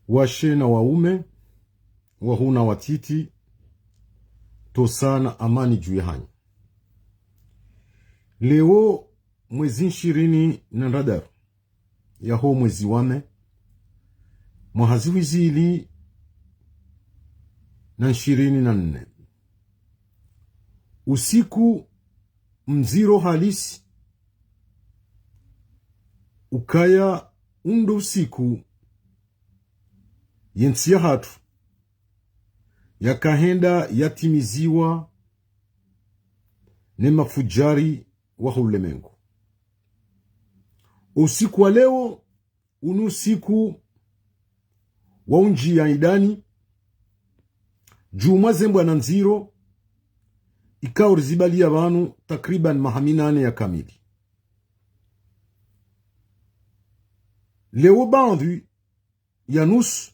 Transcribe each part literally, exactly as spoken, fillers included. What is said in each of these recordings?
Washe na waume, wahuu na watiti, ntsontsi na amani dju yahanyu. Leo mwezi nshirini na ndraru yaho mwezi wa mai, mwaha zihwi zili na nshirini na nne. Usiku mdziro halisi ukaya undo usiku yentsi yahatru yakahenda yatimiziwa ne mafudjari waho ulemengu. Usiku wa leo unu usiku wa unjiya idani, djumwa ze mbwana ndziro, ikao rizibaliya pvanu takriban maha minane ya kamili. Leo baadhwi ya nusu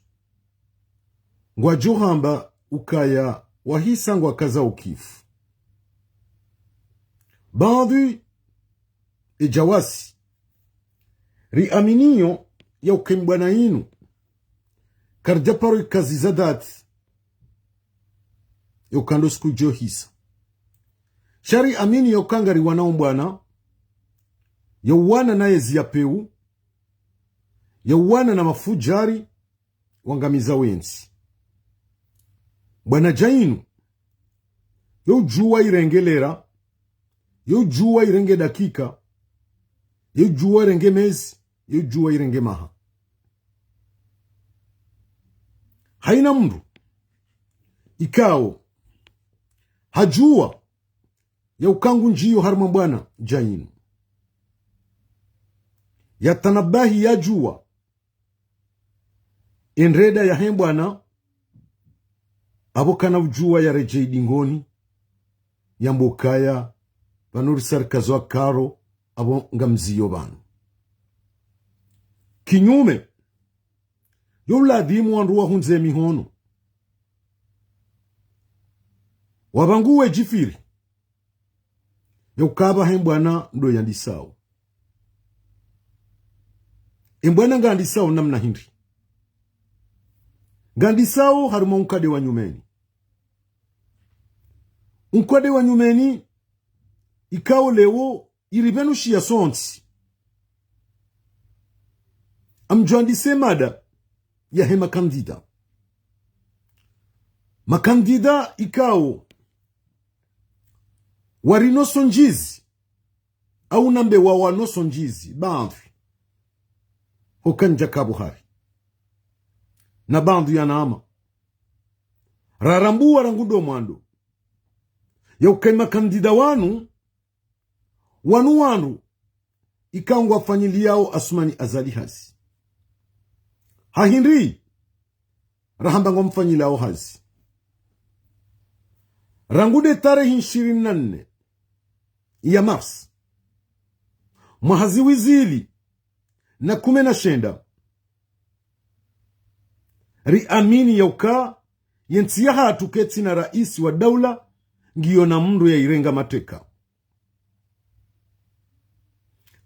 ngwadjo hamba ukaya wahisa ngwakazao kifu. Baadhwi edjawasi riaminiyo ya uka embwana inu karidja paro ikaziza dati ya uka ndo siku idjo hisa. Sha riamini ya uka ngariwanao mbwana, yauwana na yezi ya peu, yauwana na mafudjari, wangamiza wentsi. Mbwana dja inu, yo udjuwa irenge lera, yo udjuwa irenge dakika, yo udjuwa irenge mezi, yo udjuwa irenge maha. Haina mndru ikao hadjuwa ya uka ngu ndjiyo harumwa mbwana dja inu, yatanabahi, yadjuwa endreda yahe mbwana, apvo kana udjuwa yaredjei dingoni, yambe ukaya pvanu risarikazwa karo, apvo ngamziyo pvanu. Kinyume, yo uladhimu wandru wahundze mihono, wapvanguwe djifiri ya uka apvaha embwana ndo yandisao. Embwana ngandisao namna hindri? Ngandisao harumwa unkade wa nyumeni. Unkade wa nyumeni ikao leo iripvenushiya sontsi. Ngamdjo andisa emada yahe makandida. Makandida ikao warinoso ndjizi, au nambe wawanoso ndjizi, baadhwi, hoka ndjaka buhari, na baadhwi ya nama. Rarambuwa rangu ndo mwando ya uka emakandida wanu, wanu wandru ikao ngwafanyiliyao Assoumani Azali hazi. Ha hindri rahamba ngwamfanyiliyao hazi? Rangu nde tarehi nshirini na nne ya mars, mwaha zihwi zili na kume na shenda, riamini ya uka yentsi yahatru ketsi na raisi wa daula, ngiyo na mndru yairenga mateka.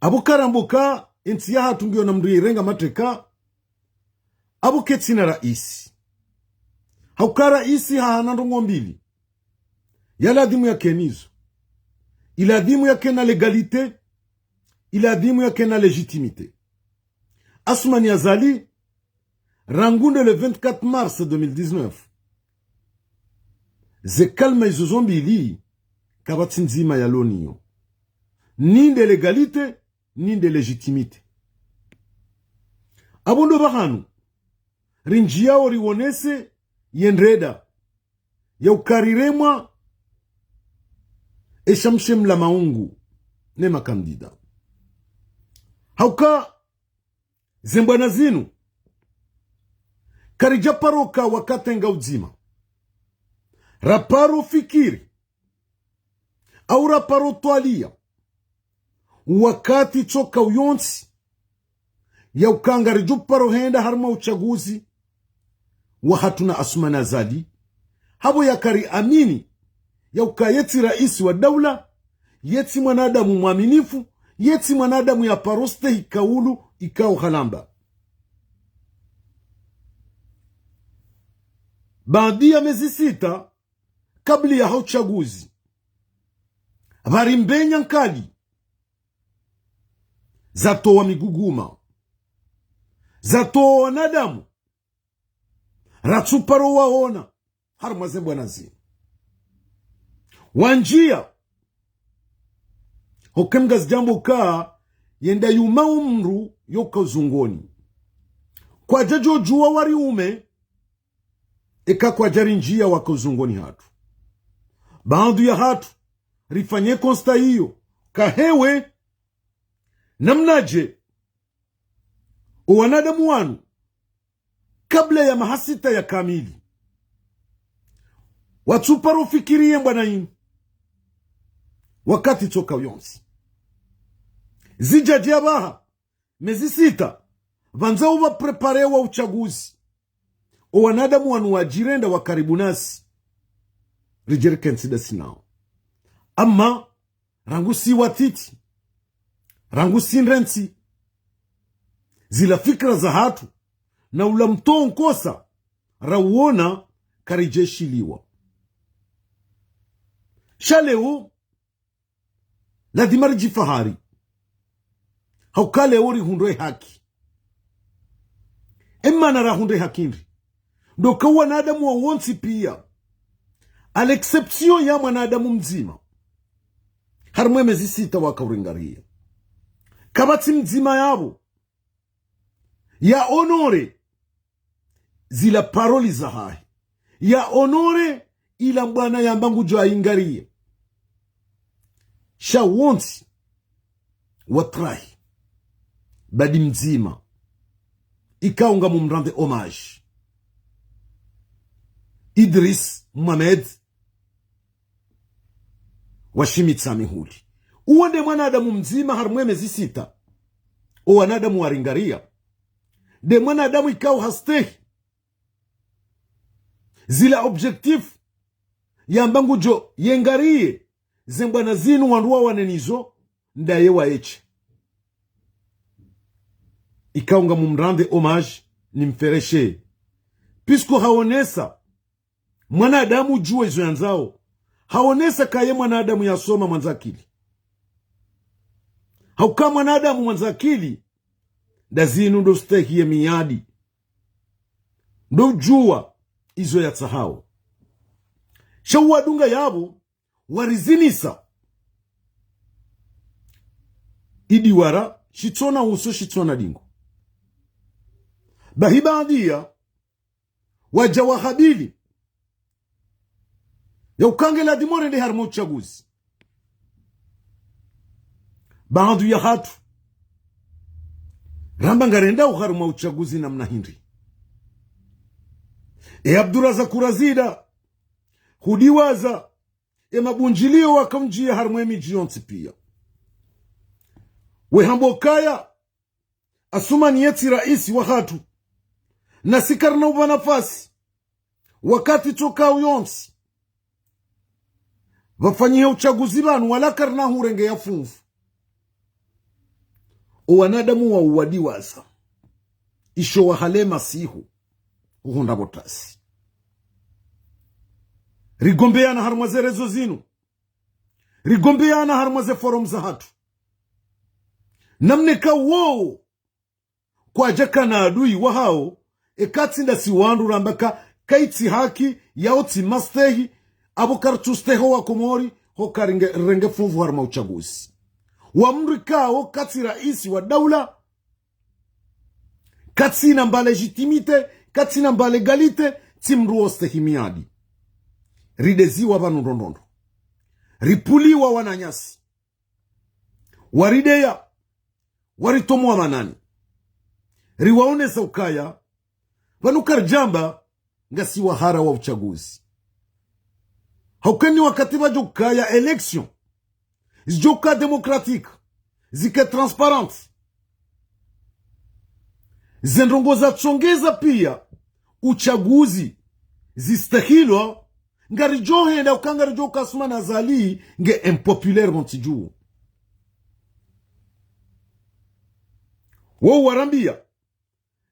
Apvo karambuka entsi yahatru ngiyo na mndru yairenga mateka, apvo ketsi na raisi. Hauka raisi hahana ndrongoo mbili yaladhimu yake nazo. Iladhimu yake na légalité, iladhimu yake na légitimité. Assoumani Azali, rangu nde le vingt-quatre mars deux mille dix-neuf, ze kalima izo zo mbili kapvatsi ndzima yaloniyo, ni nde légalité, ni nde légitimité. Apvo ndo pvahanu rindjiyao riwonese yendreda ya uka riremwa eshamshe mla maungu ne makandida. Hauka ze mbwana zinu karidja paro ka wakati nga udzima raparo fikiri, au raparo twaliya wakati tsoka uyontsi ya uka ngaridjo paro henda harumwa utsaguzi wahatru na Assoumani Azali, hapvo yaka riamini ya uka yetsi raisi wa daula, yetsi mwanadamu mwaminifu, yetsi mwanadamu yaparo stehi kaulu ikao halamba. Baanda ya mezi sita kabla ya ha uchaguzi, pvwari mbenya nkali zatowa miguguma, zatowa wanadamu ratsuparo waona harumwa ze mbwana zinu. Wandjia, hoka Mngu Ngazidja hamba uka yenda yuma umndru yoka uzungoni. Kwadjadjo djuwa wari ume, eka kwadjarindjia waka uzungoni hatru. Baanda ya hatru rifanye constat iyo, ka hewe, namnadje o wanadamu wanu, kabla ya maha sita ya kamili, watsuparo fikiri ye mbwana inu wakati tsoka uyontsi. Zidjadja pvaha, mezi sita pvandza upva préparé wa uchaguzi, o wanadamu wanu wadjirenda wa karibu nasi, ridje rikentsi dasi nao. Ama rangu si watiti, rangu si ndrentsi, zila fikira za hatru na ula mtoo nkosa rawona karidjeshiliwa. Sha leo, lazima ridjifahari hauka leo rihundre haki. Emana rahundre haki ndri? Ndo ka wanadamu wawontsi pia, à l'exception ya mwanadamu mdzima, harumwa emezi sita waka uringaria, kapvatsi mdzima yapvo ya honoré zila paroli zahahe, ya honoré ila mbwana yamba ngudjo aingaria. Sha wontsi watrahi, badi mdzima, ikao ngamumrande hommage, Idriss Mohamed wa Shimi Tsamihuli. Uwo nde mwanadamu mdzima harumwa emezi sita o wanadamu waringaria. Nde mwanadamu ikao hastehi zila objectif yamba ngudjo yengarie ze mbwana zinu wandru wawane nizo, ndaye waeshe. Ikao ngamumrande hommage, nimfereshe. Puisque haonesa mwanadamu udjuwa izo yandzao. Haonesa ka ye mwanadamu yasoma, mwandza akili. Hauka mwanadamu mwandza akili, ndazinu ndo ustehi ye miadi, ndo udjuwa izo yatsahao. Sha uwadunga yapvo, warizinisa idiwara shitsona uso, shitsona dingo. Bahi baanda ya wadja wahabili ya uka nge ladhimu rende harumwa uchaguzi. Baanda ya hatru ramba ngarendao harumwa uchaguzi namna hindri? E Abdourazak Razida, hudiwaza e mabundjilio waka undjia harumwa emidji yontsi pia. We hamba ukaya Assoumani yetsi raisi wahatru, nasi karina upva nafasi wakati tsoka uyontsi pvafanyihe uchaguzi pvanu, wala karina hurenge ya funvu. O wanadamu wa uwadiwaza isho wahale masihu uhundra pvo tasi. Rigombeana harumwa ze réseaux zinu, rigombeana harumwa ze forum zahatru. Namna eka wowo kwadjakana adui wahao, eka tsi ndasi wandru ramba ka kaitsi haki, yao tsi mastehi, apvo karitsu stehi wa Komori, ho karinge, renge funvu harumwa uchaguzi. Wa mndru ikao katsi raisi wa daula, katsina mba légitimité, katsina mba légalité, tsi mndru wo stehi miadi. Rideziwa pvanu ndrondrondro. Ripuliwa wananyasi. Warideya, waritomowa manani. Riwaonesa ukaya pvanu karidjamba ngasi wahara wa uchaguzi. Hauka ni wakati pvadjo kaya élection zidjo ka démocratique, zike transparente. Ze ndrongoo zatsongeza pia uchaguzi zistahilwa, ngaridjo henda uka ngaridjo ka Assoumani Azali nge impopulaire pvontsi dju. Wo warambia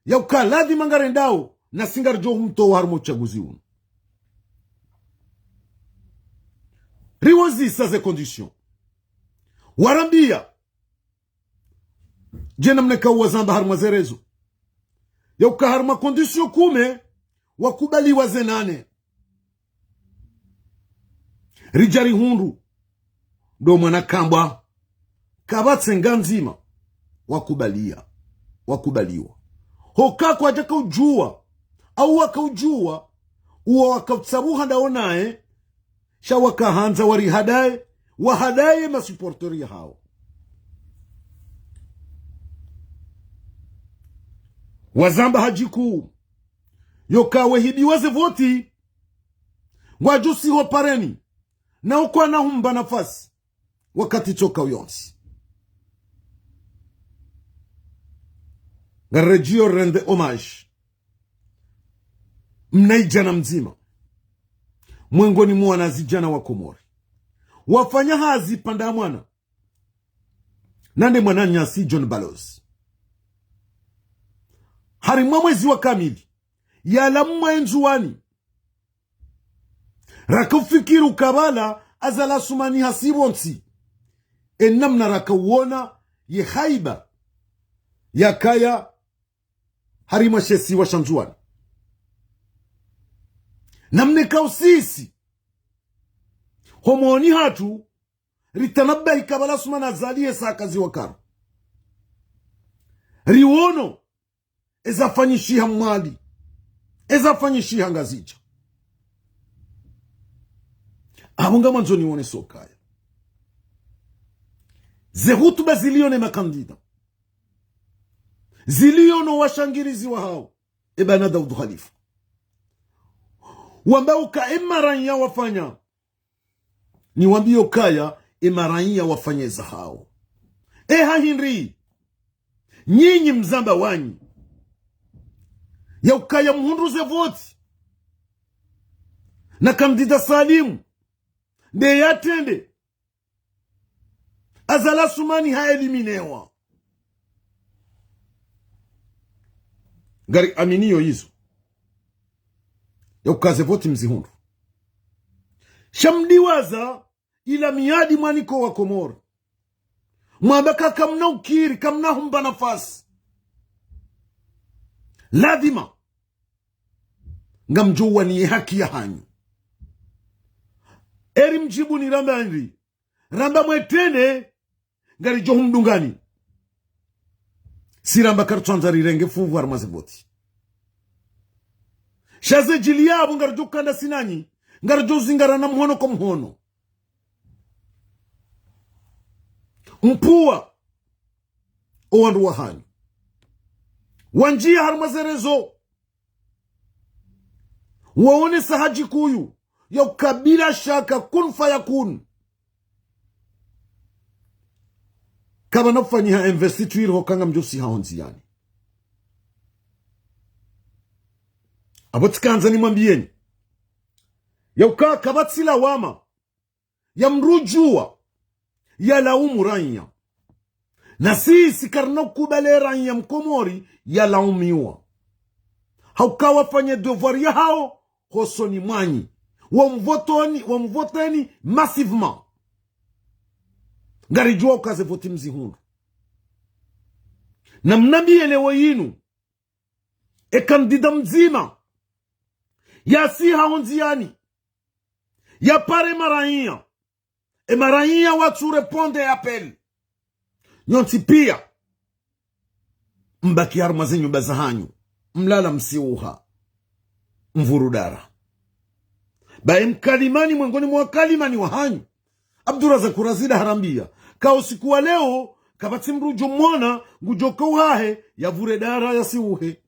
ya uka ladhima ngarendao, nasi ngaridjo humtowa harumwa uchaguzi unu. Riwozisa ze conditions. Warambia. Djena mneka uwazamba harumwa ze réseaux. Yauka harumwa conditions kume, wakubaliwa ze nane. Ridja rihundru. Ndo mwana kambwa. Kapvatsi nga ndzima. Wakubalia. Wakubaliwa. Hoka kwadjaka udjua. Au waka udjua. Uwo waka utsabuha ndawo naye. Sha wakahandza warihadaye. Wahadaye ma supporters yahawo. Wazamba hadjiku. Yoka wehibiwa ze voti. Ngwadjo siho pareni. Na ukwana humba nafasi. Wakati tsoka uyontsi. Ngaredjio rendre hommage. Mna idjana mdzima. Mwengoni mwa wana zidjana wa Komori. Wafanya hazi pvanda mwana. Nande mwananyasi John Balozi. Harimwa mwezi wa kamili. Yala mwa Ndzuwani. Raka ufikiri ukabala Azali Assoumani hasibu ntsi. E namna raka uona ye haiba yakaya harimwa she isiwa sha Ndzuwani. Namna eka usisi. Homoni hatru, ritanabahi kabala Assoumani Azali ye sakazi wa karo. Riwono, ezafanyishiha Mwali. Ezafanyishiha Ngazidja. Apvo ngamwandzo niwone sokaya. Ze hutuba zilio ne makandida. Zilio no washangirizi wahawo. E bwana Daoud Khalifa. Wamba uka e maraiya wafanya. Niwambiyo kaya, e maraiya wafanye zahawo. E ha hindri, nyinyi mzamba wanyu. Ya ukaya mhundru ze voti. Na kandida Salim. Nde yatrende. Azali Assoumani ha éliminewa. Ngari aminiyo izo. Ya uka ze voti mzihundru. Sha mdiwaza ila miadi mwaniko wa Komori. Mwamba ka kamna ukiri, kamna humba nafasi. Ladhima. Ngamdjo uwaniye haki yahanyu. Eri mdjibu ni ramba ndri. Ramba mwetrende, ngaridjo humdungani. Si ramba karitsandza rirenge funvu harumwa ze voti. Sha ze djili yapvo ngaridjo kanda sinanyi, ngaridjo zingarana mhono kwa mhono. Mpvuwa, o wandru wahanyu. Wandjiya harumwa ze réseaux. Waonesa hadjikuyu, ya uka bila shaka kun fayakun. Kapvana ufanyiha investiture ho ka ngamdjo siha ho ndziyani. Apvo tsikandza nimwambiyeni. Ya uka kapvatsi lawama. Ya mdru udjuwa, ya laumu raiya. Na sisi karina ukubali raiya mkomori, ya laumiwa. Ha uka wafanye devoir yahawo, hosoni mwanyu. Wamvotoni, wamvoteni massivement. Ngaridjuwa uka ze voti mzihundru. Na mnambiye leo yinu. E kandida mdzima. Ya siha ho ndziyani. Ya pare maraiya. E maraiya watsu répondre appel. Nyontsi piya. Mbaki harumwa ze nyumba zahanyu. Mlala msiuha. Mvuru dara. Baye mkalimani mwengoni mwa wakalimani wahanyu. Abdourazak Razida harambiya. Ka usiku wa leo, kapvatsi mdru udjo mwona, ngudjo ka uhahe, ya vure dara ya siuhe.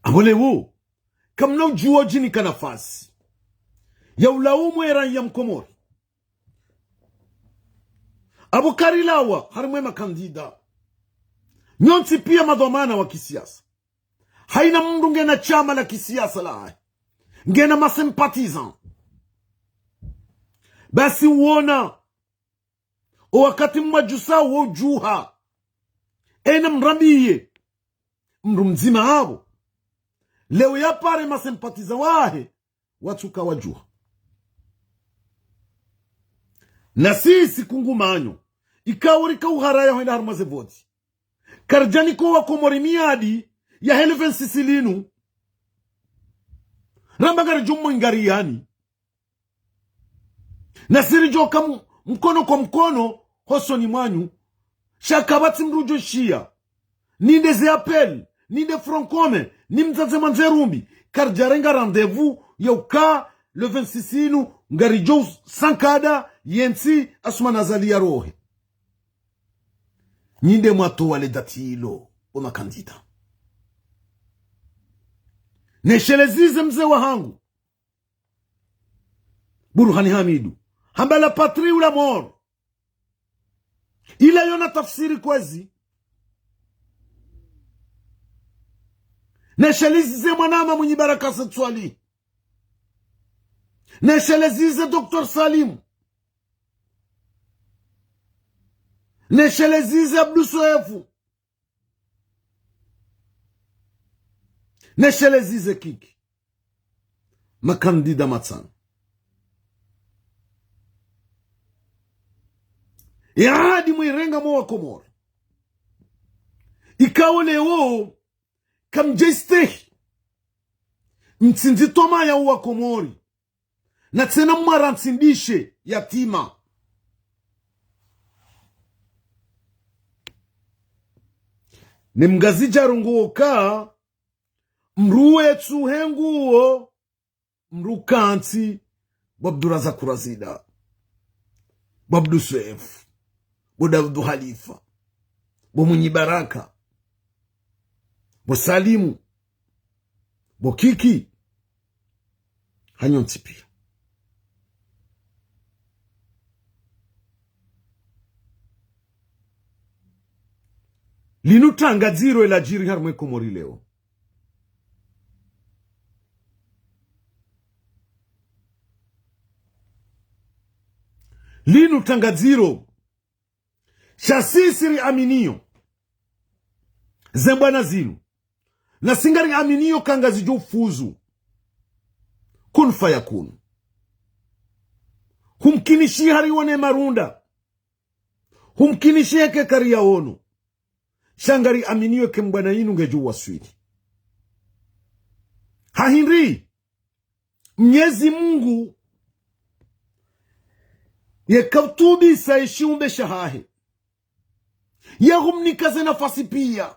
Apvo leo, kamna udjuwa udjinika nafasi. Ya ulaumu e raiya mkomori. Apvo karilawa, harimwa e makandida. Nyontsi piya madhwamana wa kisiyasa. Haina mdru ngena shama la kisiyasa lahahe. Ngena ma sympathisants. Basi uona. O wakati mwadjusa wo udjuha. Ena mrambiye. Mdru mdzima apvo. Leo yapare masympathisants wahe, watsuka wadjuha. Na sisi kungumanyo, ikao rika uharaya hwenda harumwa ze voti. Karidjanika owakomori miadi yahe le vingt-six linu. Ramba ngaridjo mwingari yani. Na si ridjo ka m-, mkono kwa mkono, hosoni mwanyu. Sha kapvatsi mdru udjo shiya. Ni nde ze appel, ni nde Front Commun, ni mdzadze mwandzo rumbi. Karidjarenga rendez-vous, ya uka, le vingt-six inu, ngaridjo usankada, yentsi, Assoumani Azali yarohe. Nyi nde mwatowa le dati ilo, o makandida. Neshelezeze mze wahangu, Burhani Hamidu. Hamba la patrie ou la mort. Ila yona tafsiri kwezi. Neshelezeze mwanama Mwinyi Baraka Said Soilihi. Neshelezeze Docteur Salim. Neshelezeze Abdou Soefo. Neshelezeze Kiki. Makandida matsanu. Yaadi mwirenga mwa wakomori. Ikao leo, kamdjestehi. Mtsindzi twamaya wakomori. Na tsena mwarantsindishe yatima. Ne mngazidja rongoka, mdru wetsu henguo, mdru kantsi, bo Abdourazak Razida, bo Abdou Soefo, bo Daoudou Halifa, bo Mwinyi Baraka, bo Salimu, bo Kiki, hanyu ntsi pia. Linu tangaziro eladjiri harumwa Komori leo. Linu tangaziro. Sha sisi riaminio ze mbwana zinu. Na si ngariaminio ka ngazidjo ufuzu. Kun fayakun. Humkinishiha riwone marunda. Humkinishiha eka kariyaono. Sha ngariaminio eka mbwana inu ngedjo waswili. Ha hindri, Mnyezi Mungu yeka utubisa ye shiumbe shahahe, yahumnika ze nafasi pia.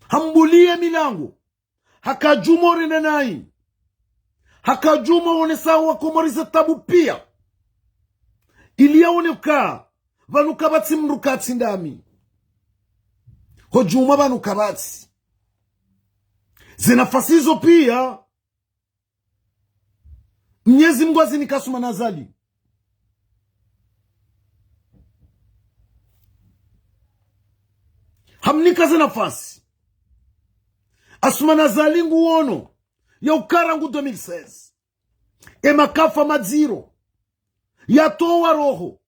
Hambulie milango. Haka djumwa urenda nayi. Haka djumwa uonesa wakomori ze tabu pia. Ili yaone uka pvanu kapvatsi mdru katsi ndami. Ho djumwa pvanu kapvatsi. Ze nafasi izo pia, Mnyezi Mungu hazinika Assoumani Azali. Hamnika ze nafasi. Assoumani Azali nguono, ya uka rangu deux mille seize, e makafa madziro, yatowa roho,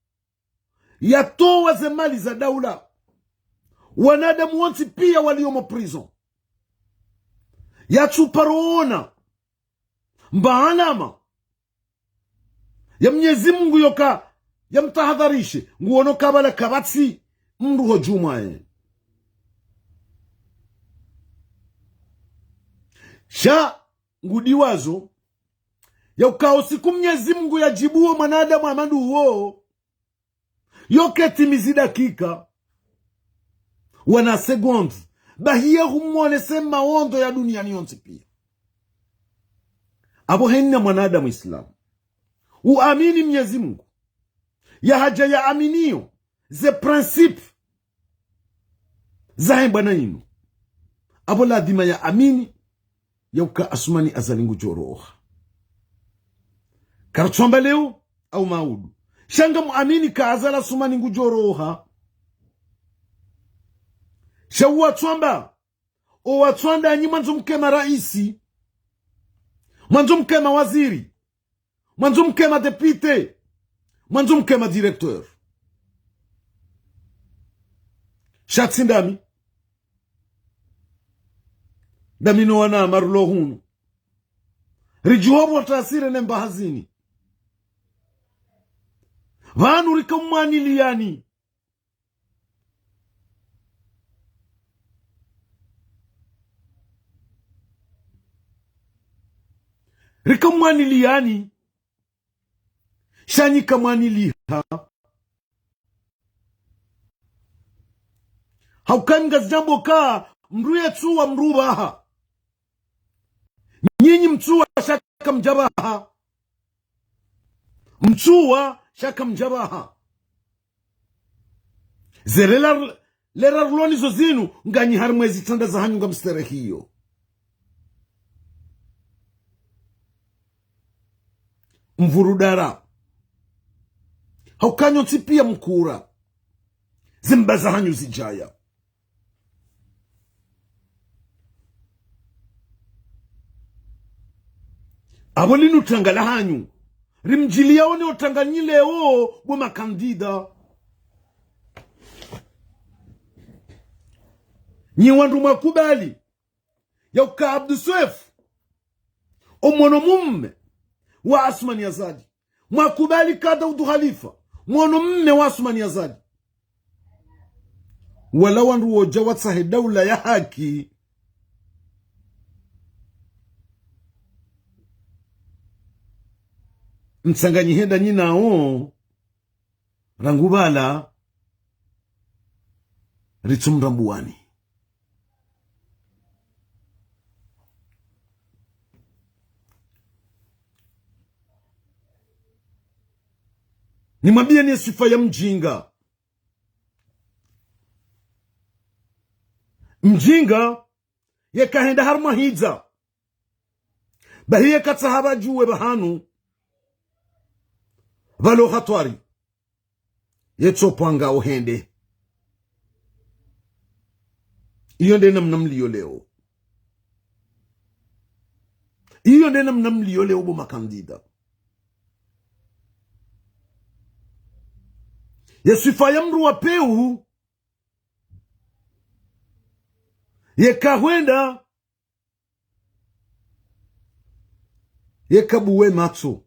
yatowa ze mali za daula. Wanadamu wontsi pia walio mo prison. Yatsuparo ona mba alama ya Mnyezi Mungu yoka yamtahadharishe, nguono kabala kapvatsi mdru ho djumwa ye. Sha ngudiwazo, ya uka o siku Mnyezi Mungu yadjibuo mwanadamu amadu uwo, yoke timizi dakika, wana seconde, bahi ye humwonese maondo ya duniani yontsi pia. Apvo hena mwanadamu Islamu uamini Mnyezi Mungu, ya hadja yaaminio ze principe zahe mbwana inu, apvo ladhima yaamini ya uka Assoumani Azali ngudjo roha. Karitswamba leo au maudu. Sha ngamuamini ka Azali Assoumani ngudjo roha. Sha uwatswamba, owatswanda nyi mwandzo mke ma raisi, mwandzo mke ma waziri, mwandzo mke ma député, mwandzo mke ma directeur. Sha tsi ndami. Ndami no wanama rilo hunu. Ridjuwa pvo tasire ne mbahazini. Pvanu rika mwaniliyani. Rika mwaniliyani. Sha nyi kamwaniliha. Hauka nyi ngazidjambo ka mdru yetsuwa mdru pvaha. Nyinyi mtsuwa sha kamdja pvaha. Mtsuwa sha kamdja pvaha. Ze lera, lera rilo nizo zinu, nganyi harimwa ezi tranda zahanyu ngamsterehiyo. Mvurudara. Hauka nyontsi piya mkura. Zimba zahanyu zidjaya. Apvo linu tranga lahanyu. Rimdjiliyawo ne wo tranga nyi leo bo makandida. Nyi wandru mwakubali yauka Abdou Soefo, o mwono mume wa Assoumani Azali. Mwakubali ka Daoudou Khalifa, mwono mume wa Assoumani Azali. Wala wandru wodja watsahe daula ya haki. Mtsanganyihe nda nyi nawo. Rangu pvala, ritsumrambuwani. Nimwambiyeni ye swifa ya mdjinga. Mdjinga, yeka henda harumwa hidza. Bahi yeka tsaha pvadjuwe pvahanu pvalo hatwari, yetsopvanga ohende. Iyo nde namna mliyo leo. Iyo nde namna mliyo leo bo makandida. Ye swifa ya mdru wa pewu, yeka hwenda, yeka buwe matso.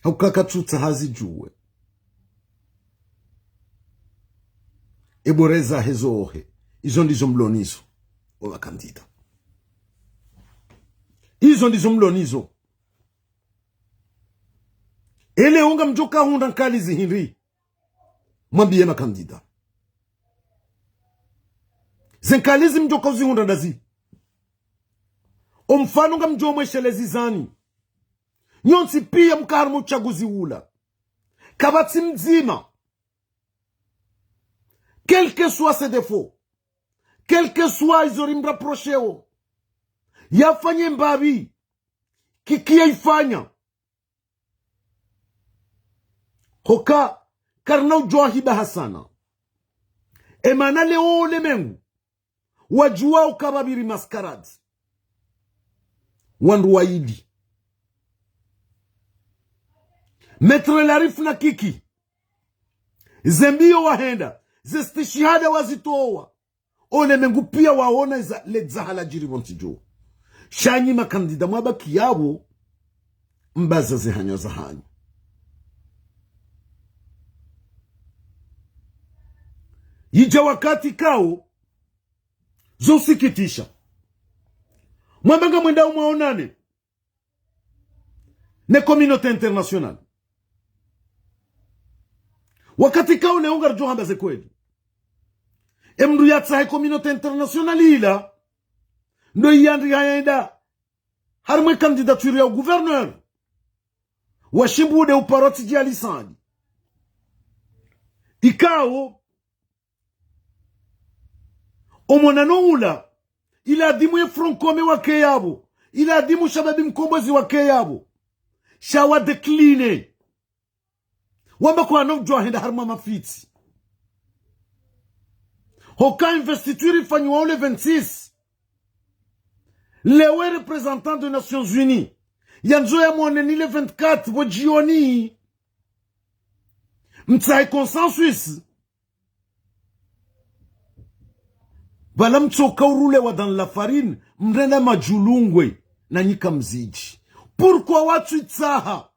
Hauka katsutsaha zidjuwe. Ebo reza hezo ohe. Izo ndizo mlo nizo, bo makandida. Izo ndizo mlo nizo. Ele onga mdjoka hundra nkalizi hindri. Mwambiye makandida. Ze nkalizi mdjoka uzihundra ndazi. O mfano ngamdjo mweshelezi zani. Nyontsi piya mka harumwa utsaguzi ula. Kapvatsi mdzima. Quel que soit ses défauts. Quel que soit izo rimraprosheo. Yafanye mbapvi. Kiki yaifanya. Hoka, karina udjuwa hiba hasana. Emana leo olemengu wadjuwa uka pvapviri mascarade. Wandru wayili. Maître Larif na Kiki. Ze mbiyo wahenda. Ze stishihada wazitowa. Olemengu piya waona iza, le dzaha ladjiri pvontsi dju. Sha nyi makandida mwabaki yapvo, mbaza ze hanywa zahanyu. Yidja wakati kao, zo usikitisha. Mwamba ngamwendao mwaonane ne communauté internationale. Wakati kao leo ngaridjo hamba ze kweli. E mndru yatsahe communauté internationale ila, ndo iyandri hayenda harimwa e candidature ya gouverneur wa Shimbude uparwa tsi djali sandi. Ikao, omwana no ula, ila adimu ye Front Commun wake yapvo, ila adimu Shababi Mkombozi wake yapvo, sha wa décliné. Wamba kwana udjuwa henda harimwa mafitsi. Hoka investiture ifanyiwa o le vingt-six. Lewe représentant de Nations Unies yandzo yamwoneni le vingt-quatre pvo djioni. Mtsahe consensus. Pvala mtsoka urule wa dans la farine, mrenda madjulungwe, na nyika mzidji. Pourquoi watsu itsaha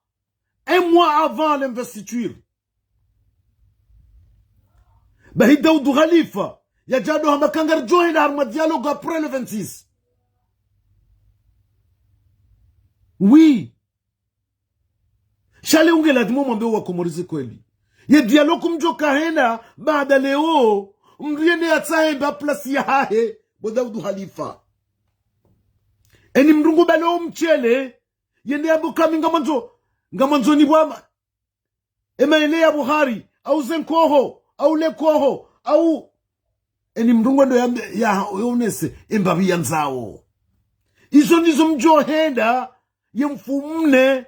un mois avant l'investiture? Bahi Daoudou Khalifa, yadja do hamba ka ngaridjo henda harumwa dialogue après le vingt-six. Oui. Sha le unge ladhimu mwambe wa Komori ze kweli. Ye dialogue mdjo kahenda, baada leo, mdru yende yatsahe mba place yahahe, bo Daoudou Khalifa. Eni mdru ngu bale o mshele, yende yambe ka mi ngamwandzo, ngamwandzo ni bwama. Ema yele ya buhari, au ze nkoho, au le koho, au eni mdru ngwendo ya, ya, yaonese, emba pvi yandzao. Izo ndizo mdjo henda, ye mfumne,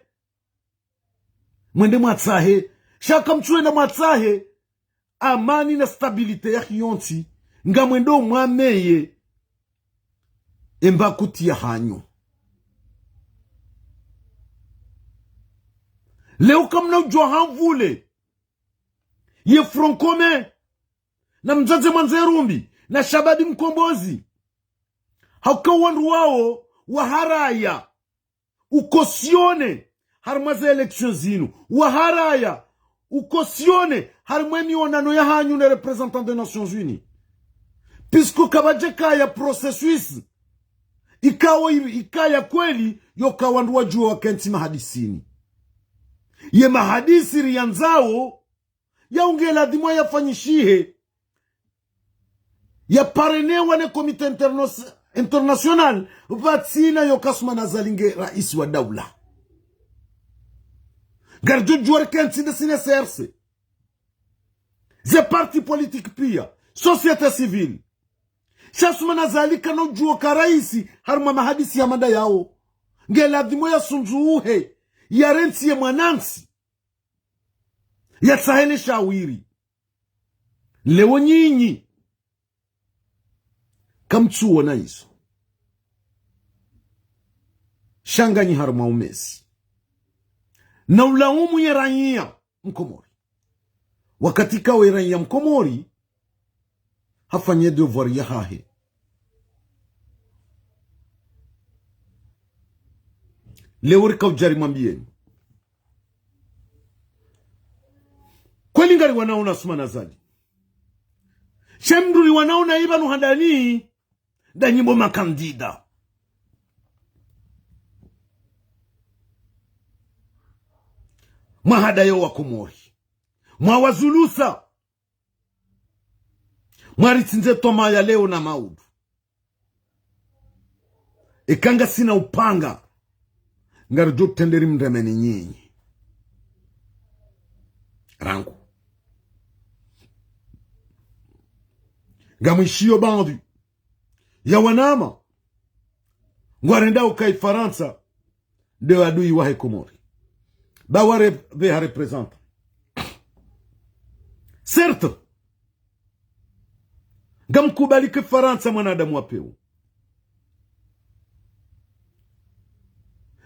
mwende mwatsahe, sha ka mtsu henda mwatsahe, amani na stabilité yahe yontsi, ngamwendo mwameye emba kuti yahanyu. Leo kamna udjua ha mvule, ye Front Commun, na Mdzadze Mwandze Rumbi, na Shababi Mkombozi. Hauka wandru wao waharaya u cautionner harimwa ze élections zinu. Waharaya u cautionner harimwa emionano yahanyu ne représentant des Nations Unies. Puisque kapvadjakaya processus ikao i-, ikaya kweli, yoka wandru wadjua wakentsi mahadisini. Ye mahadisi riyandzao, ya unge ladhimu yafanyishihe, ya parrainewa ne comité internos-, international, pvatsina yoka Assoumani Azali nge raisi wa daula. Ngaridjo djua rikentsi nde sina C R C, ze partis politiques pia, société civile. Sha Assoumani Azali kana udjua ka raisi harimwa mahadisi ya mada yao. Nge ladhimu yasundzuhe, yarentsi ye mwanantsi, yatsahe ne shawiri. Leo nyinyi kamtsuona izo. Sha nganyi harimwa umezi. Na ulaumu ye raiya Mkomori. Wakati kawe raiya Mkomori, hafanye devoir yahahe. Leo rika udja rimwambiyeni. Kweli ngariwanao na Assoumani Azali. Sha mdru riwanao na ipvanu handani, ndanyi bo makandida. Mwahadayo wa Komori. Mwawazulusa. Mwaritsindze toma ya leo na maudu. Eka ngasina upanga, ngaridjo trenderi mndremeni nyinyi. Rangu. Ngamwishiyo baadhwi ya wanama ngwarendao uka Farantsa nde adui wahe Komori. Ba ware pveha représentant. Certes, ngamkubali ke Farantsa mwanadamu wa pewu.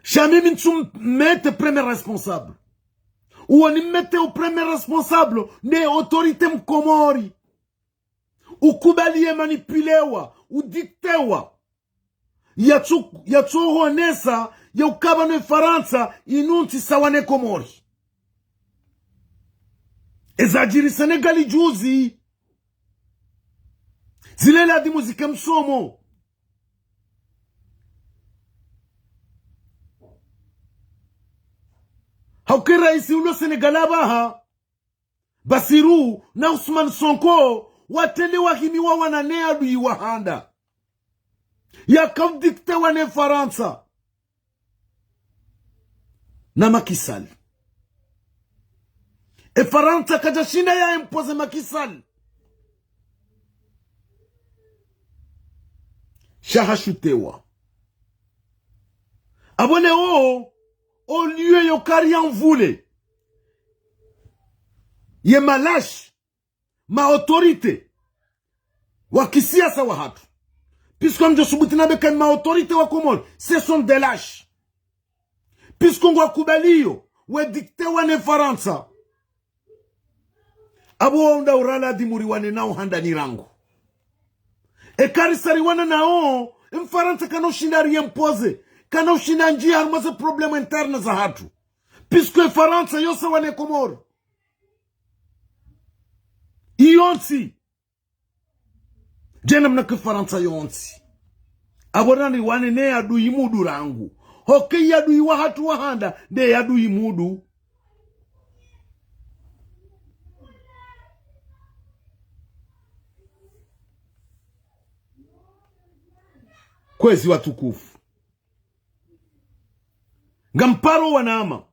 Sha mimi ntsu mmete premier responsable. Uwo ni mmete u premier responsable nde autorité Mkomori. Ukubali ye manipulewa, udiktewa. Yatsu-, yatsuhonesa ya ukaba ne Farantsa inu ntsi sawa ne Komori. Ezadjiri Senegali juzi, zile ladhimu zike msomo. Hauka raisi ulo Senegali apvaha, Bassirou na Ousmane Sonko, watrende wahimiwa wana ne adui wa handa. Yaka udiktewa ne Farantsa na Macky Sall. E Farantsa kadjashinda ya imposer Macky Sall. Sha hashutewa. Apvo leo, au lieu yo kari ya mvule ye malashi, ma autorité wa kisiasa wahatru. Puisque ngamdjo subuti nambe ka ma autorité wa Komori, ce sont des lâches. Puisque ngwakubaliyo wediktewa ne Farantsa. Apvo wao nda ura ladhimu riwane nao handani rangu. Eka risariwana nao, Mfarantsa kana ushinda ari imposer, kana ushinda ndjia harumwa ze problèmes internes zahatru. Puisque Farantsa yo sawa ne Komori. Iyo ntsi. Djena mna ke Farantsa yontsi. Apvo rani wane ne adui mudu rangu. Hoke ye adui wahatru wa handa, nde ye adui mudu. Kwezi watukufu. Ngamparo wanama.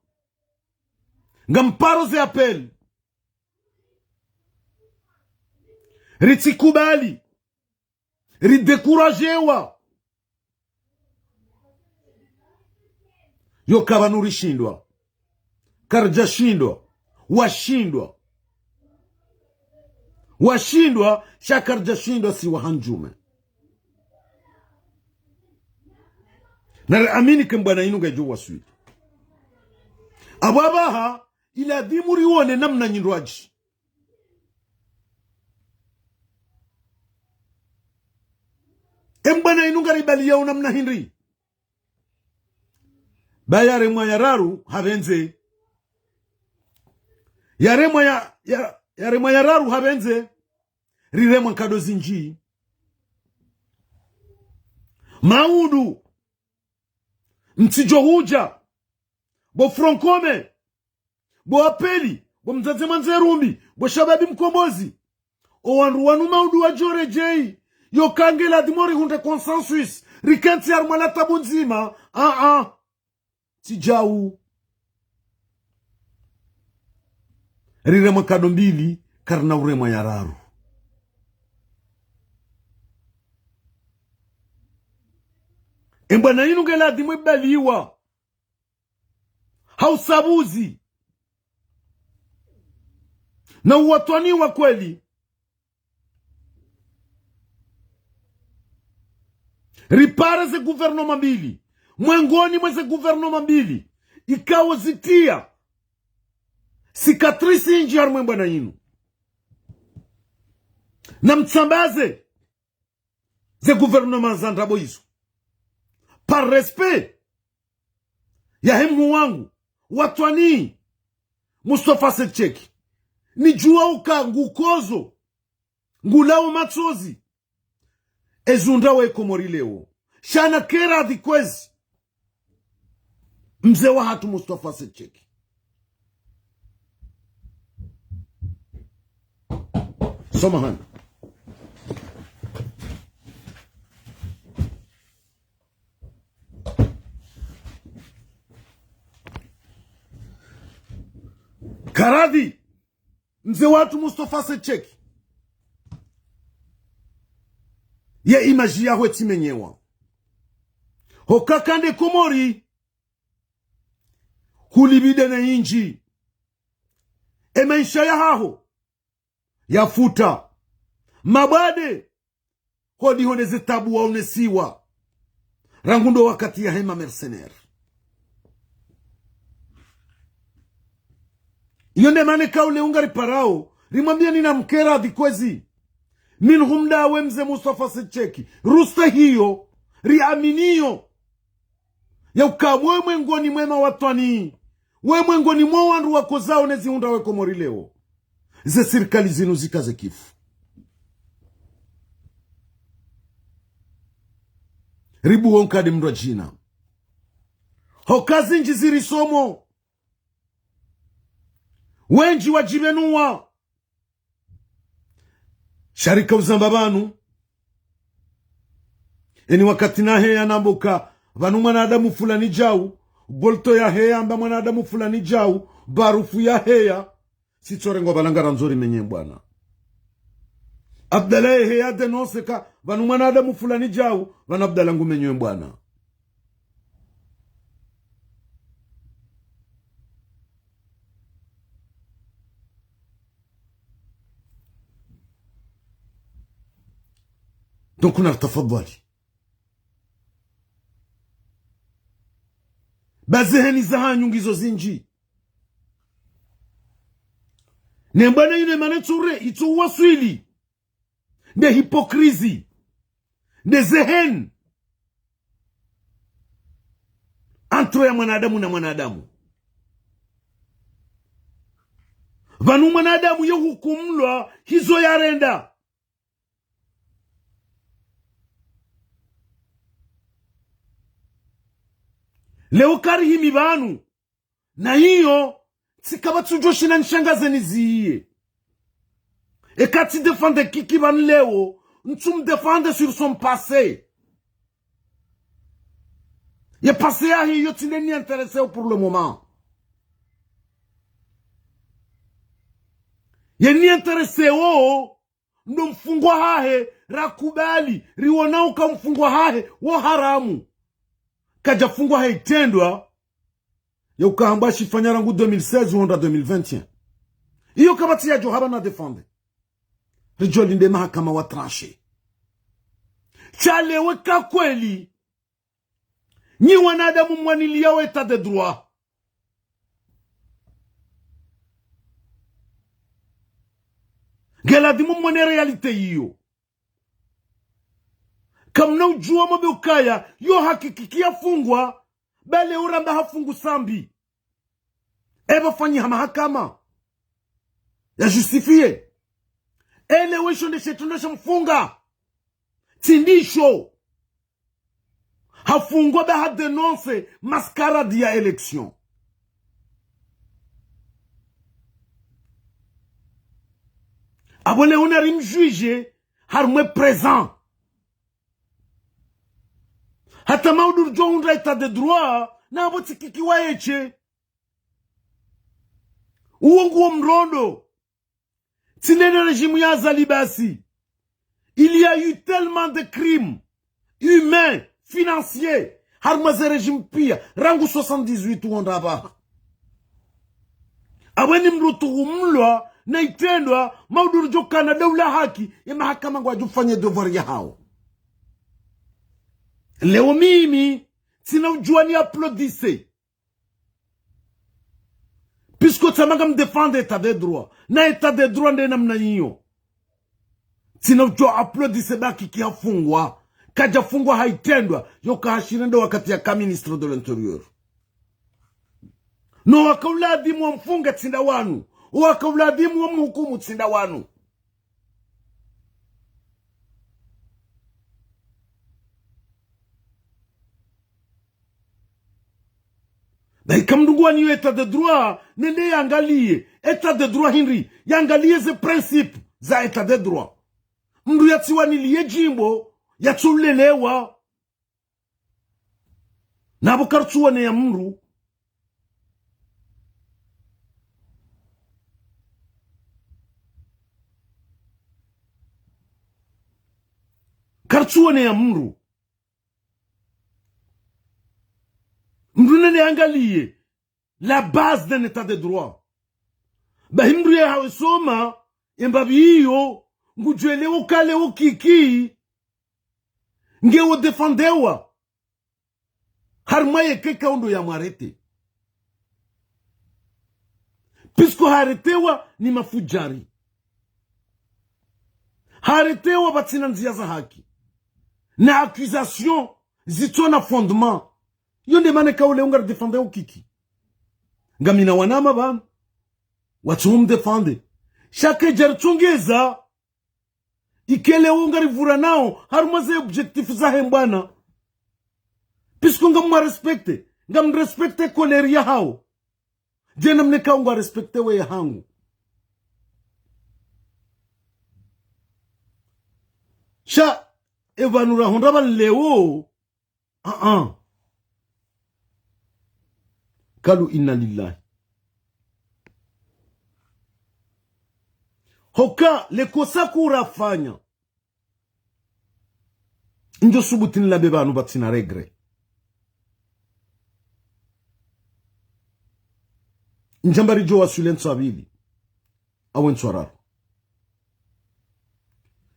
Ngamparo ze appel. Ritsikubali. Ridécouragewa. Yo kapvanu rishindwa. Karidjashindwa. Washindwa. Washindwa, sha karidjashindwa si wahandjume. Na riamini ke mbwana inu ngayidjo waswili. Apvo apvaha, iladhimu riwone namna nyindrwadji. Embwana inu ngaribaliya unamna hindri. Ba yaremwa ya raru hapvendze. Yaremwa ya, ya, yaremwa ya raru hapvendze. Riremwa nkado zindji. Maudu. Mtsidjo hudja. Bo Front Commun. Bo Apeli, bo Mdzadze Mwandze Rumbi, bo Shababi Mkombozi. O wandru wanu maudu wadjo redjeyi, yo kange ladhimu rihundre consensus, rikentsi harumwa la tabu ndzima, a-a. Tsi djau. Riremwa nkado mbili, karina uremwa ya raru. Embwana inu nge ladhimu ibaliwa. Ha usabuzi. Na uwatwani wa kweli. Ripare ze gouvernement mbili. Mwengoni mwe ze gouvernement mbili. Ikao zitia cicatrice indji harumwa embwana inu. Na mtsambaze ze gouvernement za ndrabo izo. Par respect yahe mhuu wangu, watwani, Mustafa Said Cheikh. Nidjua uka ngukodzo, ngulao matsozi. Ezundra we Komori leo. Sha na kera dhikwezi. Mze wahatru Mustafa Said Cheikh. Samahani. Karadhi. Mze wahatru Mustafa Said Cheikh. Ye image yaho tsimenyewa. Hoka kande Komori. Hulipvi dene indji. E maesha yahaho. Yafuta. Mabwade. Hodi hone ze tabu waonesiwa. Rangu ndo wakati yahe ma mercenaires. Iyo nde mana kaule unga riparao, rimwambia nina mkera dhikwezi. Minhum dawe mze Mustafa Said Cheikh. Rusta hiyo, riaminiyo. Ya uka mwe mwengoni mwe mawatwani. We mwengoni mwe wandru wakodzao ne zihundra we Komori leo. Ze sirikali zinu zika ze kifu. Ribuo nkadi mndru djina. Hoka zindji zirisomo. Wendji wadjipvenua. Sha rika uzamba pvanu. Eni wakati naheya namboka, pvanu mwanadamu fulani djau, Bolto yaheya amba mwanadamu fulani djau, Barufu yaheya, sitsorengwa pvala ngarandzo rimenye mbwana. Abdallah yaheya dénoncer ka, pvanu mwanadamu fulani djau, pvanu Abdallah ngumenywe mbwana. Donc, na tafadhali. Ba zeheni zahanyu ngizo zindji. Ne mbwana inu emana itsure, itso waswili. Nde hypocrisie. Nde ze haine entre ya mwanadamu na mwanadamu. Pvanu mwanadamu ye hukumulwa hizo yarenda. Leo karihimi pvanu. Na iyo, tsikapvatsi udjo shinda nishangaze niziye. Eka tsi défendre Kiki pvanu leo, ntsu mdéfendre sur son passé. Ye passé yahe iyo tsi nde ni intéressé o pour le moment. Ye ni intéressé o, ndo mfungwa hahe, rakubali, riwona uka mfungwa hahe wo haramu. Kadja fungwa ha itrendwa ya uka hamba ashifanya rangu deux mille seize hwenda deux mille vingt et un. Iyo kapvatsi yadjo hamba na défendre. Ridjo linde mahakama wa trancher. Sha leo eka kweli nyi wanadamu mwaniliya o état de droit, nge ladhimu mwone réalité iyo. Kamna udjuwa mwambe ukaya yo hakiki Kiki yafungwa, ba leo ramba hafungu Sambi. Eba fanyiha mahakama ya justifier. Ele wesho nde she trendwa sha mfunga. Tsi ndisho. Hafungwa ba ha dénoncer mascarade ya élection. Abo leo nari mjuge harumwa e présent. Hata maudu ridjo hundra état de droit, na abo tsi Kiki wa eshe. Uwo nguwo mrondo. Tsi nde ne régime ya Azali basi. Il y a eu tellement de crimes humains, financiers, harumwa ze régime piya, rangu soixante-dix-huit hwenda apvaha. Abweni mdru tuhumulwa na itrendwa, maudu ridjo kana daula haki, ye mahakama ngwadjo fanye devoir yahawo. Leo mimi, tsina udjuwa ni applaudisse. Puisque tsamba ngam défendre état de droit. Na état de droit nde namna iyo. Tsina udjo applaudisse ba Kiki hafungwa. Kadja fungwa ha itrendwa, yo ka hashirenda wakati yaka ministre de l'Intérieur. No waka uladhimu wamfunge tsi nda wanu. Waka uladhimu wamhukumu tsi nda wanu. Na ika mdru nguwaniyo état de droit, nende yangaliye état de droit hindri, yangaliye ze principes za état de droit. Mdru yatsiwaniliye djimbo, yatsulelewa. Na apvo kartsuwone ya mdru. Kartsuwone ya mdru. Mdru nende yangaliye la base d'un état de droit. Bahi mdru yahawe soma, emba biyo, ngudjwelewo kale wo Kiki, nge wo défendewa. Harumwa yeka ikao ndo ya mwarete. Puisque haretewa ni mafudjari. Haretewa pvatsina ndziya za haki. Na accusation zitsona fondement. Yo nde mana ikao leo ngari défendre o Kiki. Ngamina wanama pvanu. Watsu mdéfendre. Sha kedjari tsongeza. Ike leo ngari pvura nao, harumwa ze objectifs zahe mbwana. Puisque ngamwa respecter, ngam respecter colère yahawo. Djena mneka ngwa respecter we yahangu. Sha, epvanu rahundra pvanu leo, Ah, ah. Kalu inna lillahi. Hoka, le kosa kurafanya. Ndjo subuti nilambe pvanu pvatsina regret. Ndjamba ridjo waswili ntsu ya pvili. Awe ntsu ya raru.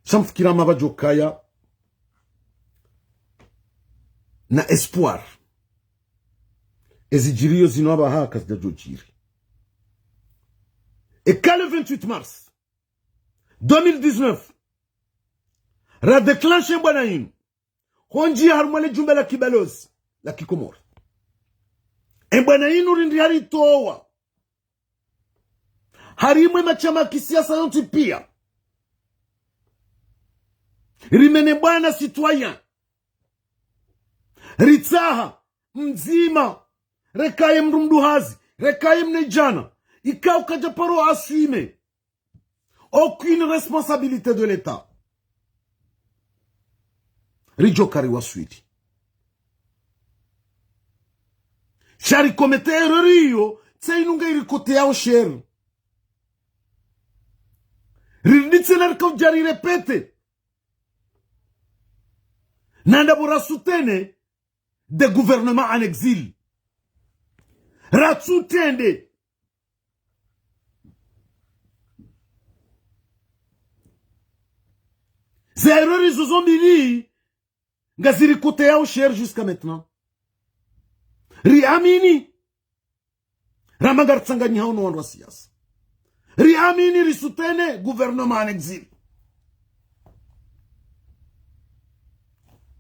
Sha mfikira amba pvadjo kaya na espoir. Ezidjiriyo zinu apvaha kazidjadjo djiri. Eka le vingt-huit mars deux mille dix-neuf, ra déclencher mbwana inu. Kondji harumwa le jumba la kibalozi la Kikomori. E bwana inu rindri haritowa harimwa e mashama ya kisiasa yontsi pia. Rimene bwana citoyen. Ritsaha mdzima, rekaye mndru mduhazi, rekaye mnadjana, ikao kadja paro assumer aucune responsabilité de l'État. Ridjo kari waswili. Sha ri commettre erreur iyo, tsi inu nge irikoteyao sher. Riridi tsena rikaudja rirépéter. Na ndapvo ra soutenir des gouvernements en exil. Ratsu tende. Ze erreur izo zo mbili ngazirikoteyao sher jusqu'à maintenant. Riamini. Ramba ngaritsanganyiha no wandru wa siasa. Riamini, ri soutenir gouvernement en exil.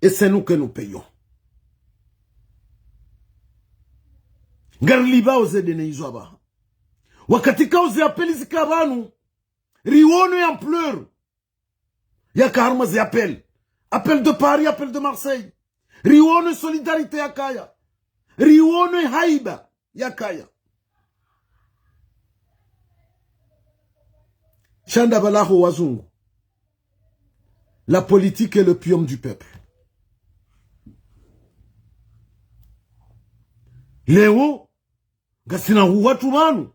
Et c'est nous que nous payons. Ngarilipvao ze dene izo apvaha. Wakati kao ze appel zika pvanu, riono ye ampleur yaka harumwa ze appel. Appel de Paris, appel de Marseille. Riono ye solidarité yakaya. Riono ye haiba yakaya. Sha ndapvo laho wazungu. La politique est l'opium du peuple. Leo, ngasina hu watru pvanu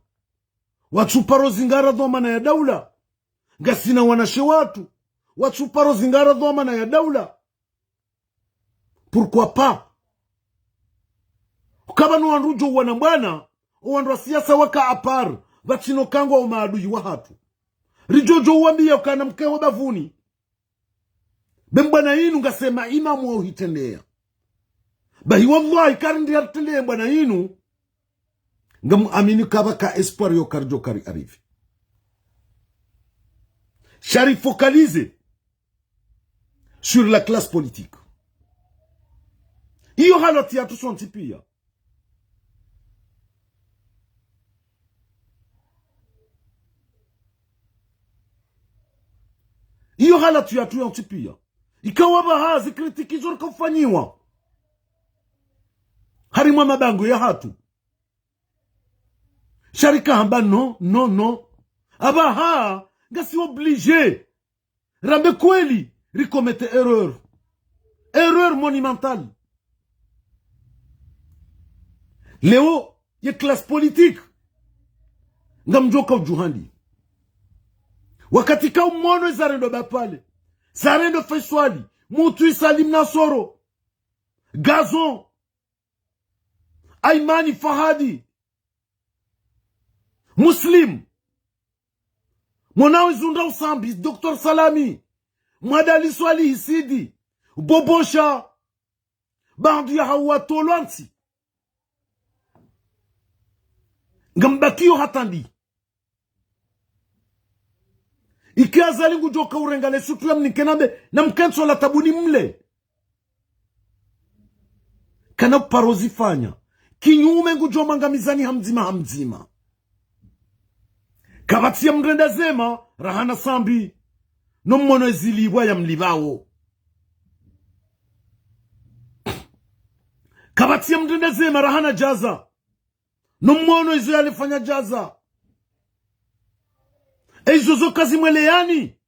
watsu paro zingara dhwamana ya daula. Ngasina wanashe watru watsu paro zingara dhwamana ya daula. Pourquoi pas? Ukaya pvanu wandru djo wana mbwana, o wandru wa siasa waka à part, pvatsina ukangwa o maadui wahatru. Ridjo djo wambiya ukana mkeho bavuni. Be mbwana inu ngasema imamu wa uhitrendeya. Bahi wallahi, kari ndi yaritrendeya mbwana inu, ngamuamini ukaya pvaka espoir yo karidjo kari arriver. Sha ri focaliser sur la classe politique. Iyo halati yatru sontsi pia. Iyo halati yatru yontsi pia. Ikao apvaha zi critiques zo rikaufanyiwa harimwa mabangwe yahatru. Sha rika hamba non, non, non. Apvaha, ngasi obligé rambe kweli, ri commettre erreur. Erreur monumentale. Leo, ye classe politique, ngamdjo ka udjuhandi. Wakati kao mwono zarendo Bapale, zarendo Faiswali, Mutwi Salim Nasoro, Gazon, Aimani Fahadi, Muslim, mwana wa Izundra Usambi, Docteur Salami, Mwandali Swalihi Sidi, Bobosha, baadhwi yahao watolwa ntsi. Ngambakiyo hata ndi. Ike Azali ngudjo ka urenga le sutu ya mnike nambe, namkentsi ola tabuni mle. Kana paro zifanya. Kinyume ngudjo mwangamizani hamdzima hamdzima. Kapvatsi ya mrenda zema, raha na Sambi. No mwono ezilipvwa ya mlipvao. Kapvatsi ya mrenda zema, raha na Jaza. No mwono izo yalifanya Jaza. Ezo zo kazimweleyani.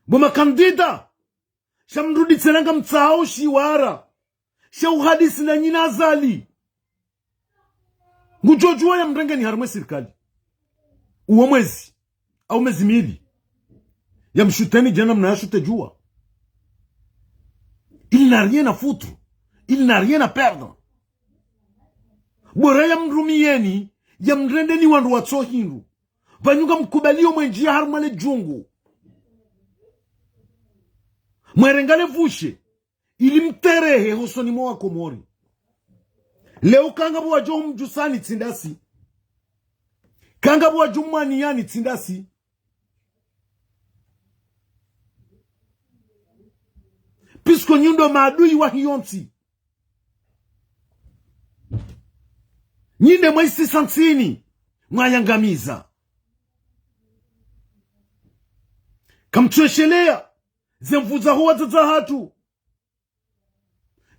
Bo makandida. Sha mrudi tsena ngamtsao shiwara. Sha uhadisi na nyina Azali. Ngudjo djuwa ya mrengeni harimwa e sirikali. Uwo mwezi. Au mezi mili. Ya mshuteni djana mna ya shute djuwa. Il n'a rien à foutre. Il n'a rien à perdre. Bora ya mrumiyeni, ya mrendeni wandru watso hindru. Pvanu ngamkubaliyo mwendjiya harumwa le djungu. Mwerengale pvushe. Ili mterehe hosoni mwa Wakomori. Leo kangapvo wadjo humdjusani tsi ndasi. Kangapvo wadjo humwaniyani tsi ndasi. Puisque nyi ndo maadui wahe yontsi. Nyi nde mwaisisa ntsi ini, mwayangamiza. Kamtsuesheleya, ze nvu zaho wadzadze wahatru.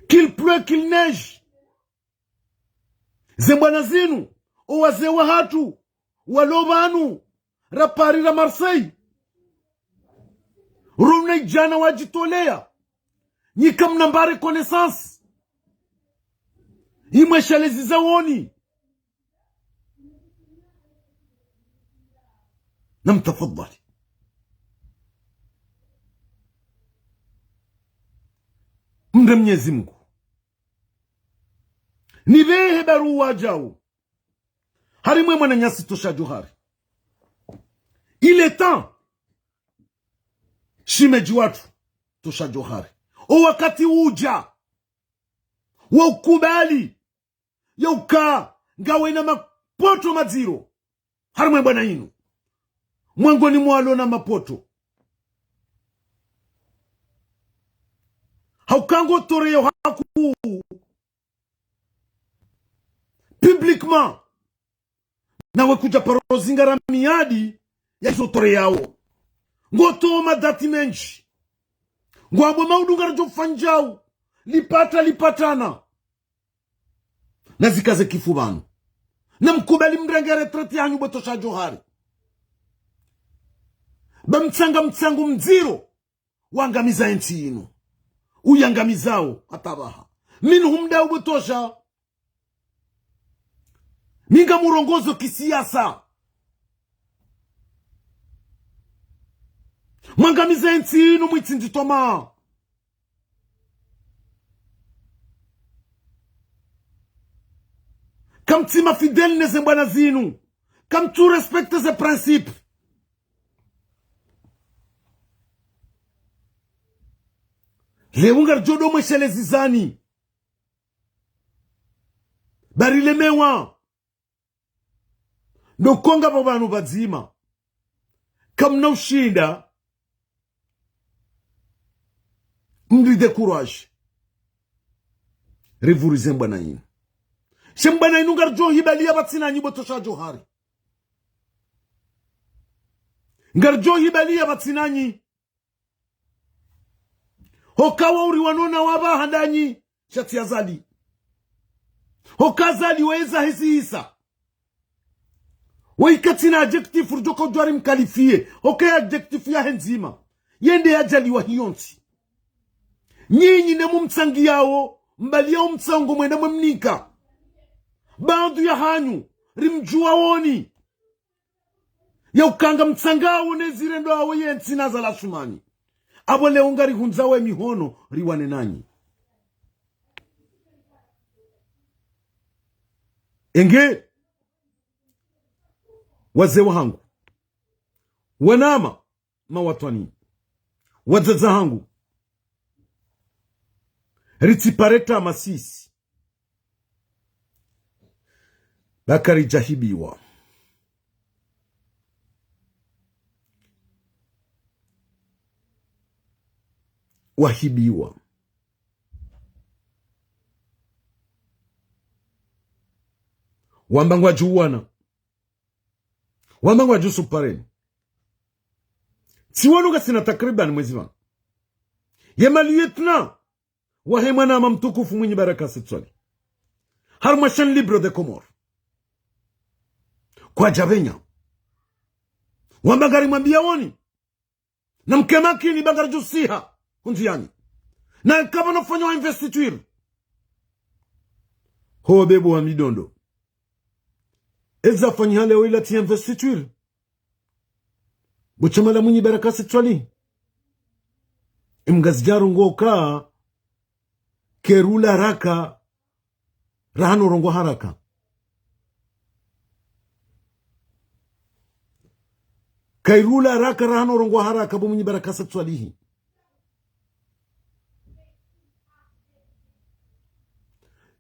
Qu'il pleut, qu'il neige. Ze mbwana zinu, o wazee wahatru, walo pvanu, ra Paris, ra Marseille. Rona idjana wadjitoleya. Nyi kamna mba reconnaissance. Imweshelezi za woni. Namtafadhali. Mre Mnyezi Mungu. Nipvehe baruwa djau. Harimwa e mwananyasi Tosha Djohar. Il est temps. Shimedji watru Tosha Djohar. O wakati udja. Wa ukubali. Ya uka ngawena mapoto madziro. Harimwa e mbwana inu. Mwangoni mwa walo na mapoto. Hauka ngo toreyo haku. Publiquement. Nawe kudja paro zingara miadi ya izo toreyao. Ngo towo madati mendji. Ngwambo maudu ngaradjo fanyao. Lipata, lipatana. Na zikaze kifu pvanu. Na mkubali mrenge retraite yahanyu bo Tosha Djohar. Ba mtsanga mtsango mdziro. Wangamiza entsi inu. Uyangamizao, hata pvaha. Minhum dau bo Tosha. Mi ngamurongozo kisiyasa. Mwangamiza entsi inu mwitsindzi toma. Kamtsi ma fidèle ne ze mbwana zinu. Kamtsu respecte ze principe. Leo ngaridjo do mweshelezi zani. Bari lemewa. Ndo konga pvo pvanu pvadzima. Kamna ushinda. Mri décourage. Rivurize mbwana inu. She mbwana inu ngaridjo hibaliya pvatsi nanyi bo Tosha Djohar. Ngaridjo hibaliya pvatsi nanyi. Hoka wa uri wanona wapva handanyi, shatsi Azali. Hoka Azali weza hisi hisa. Waika tsina adjectif ridjo ka udjwari mqualifier. Hoka ye adjectif yahe ndzima. Yende yadjaliwa hiyontsi. Nyinyi ne mumtsangiyao, mbaliyao mtsango mwenda mwemnika. Baadhwi yahanyu, rimdjuwa woni. Ya ukanga mtsangao ne zirendo awo yentsi na Azali Assoumani. Apvo leo ngarihundzao e mihono riwane nanyi. Enge, wazee wahangu, wanama, mawatwani, wadzadze wahangu, ritsipare tama sisi. Bakari djahibiwa. Wahibiwa. Wamba ngwadjuwana. Wamba ngwadjusupareni. Tsi wanu ngasina takriban mwezi pvanu. Ye ma lieutenant wahe mwanama mtukufu Mwinyi Baraka Said Soilihi. Harumwa chaîne libre des Comores. Kwadjapvenya. Wamba ngarimwambiyaoni. Na mke makini ba ngaridjusiha. Hundzi yanyi. Na kapvana ufanywa investiture. Ho bebo wa midondo. Eza fanyiha leo ila tsi investiture. Bo shama la Mwinyi Baraka Said Soilihi. Imgazidjaro ngoka. Kairula haraka. Rahana urongoa haraka. Kairula haraka, rahana urongoa haraka, bo Mwinyi Baraka Said Soilihi.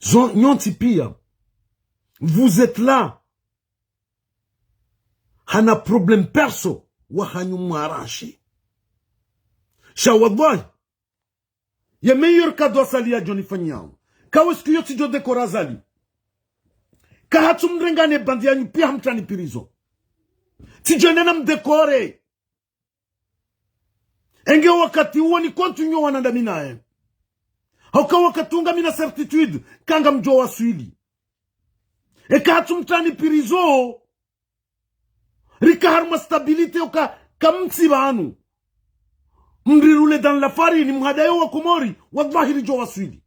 Zo, nyontsi pia. Vous êtes là. Hana problème perso, wahanyu mwaranshi. Sha wallahi. Ye meilleur cadeau Azali yadjo nifanyao. Kawe siku iyo tsidjo décorer Azali. Kahatsu mrengane bandi yanyu piya hamtrani prison. Tsidjo nena mdécorer. Enge wakati uwo ni continuer wana ndami naye. Hauka wakati unga mina certitude, kanga mdjo waswili. Eka hatsu mtrani prison, rika harumwa stabilité uka kamtsi pvanu. Mrirule dans la farine, mhadayo wa Komori, wallahi ridjo waswili.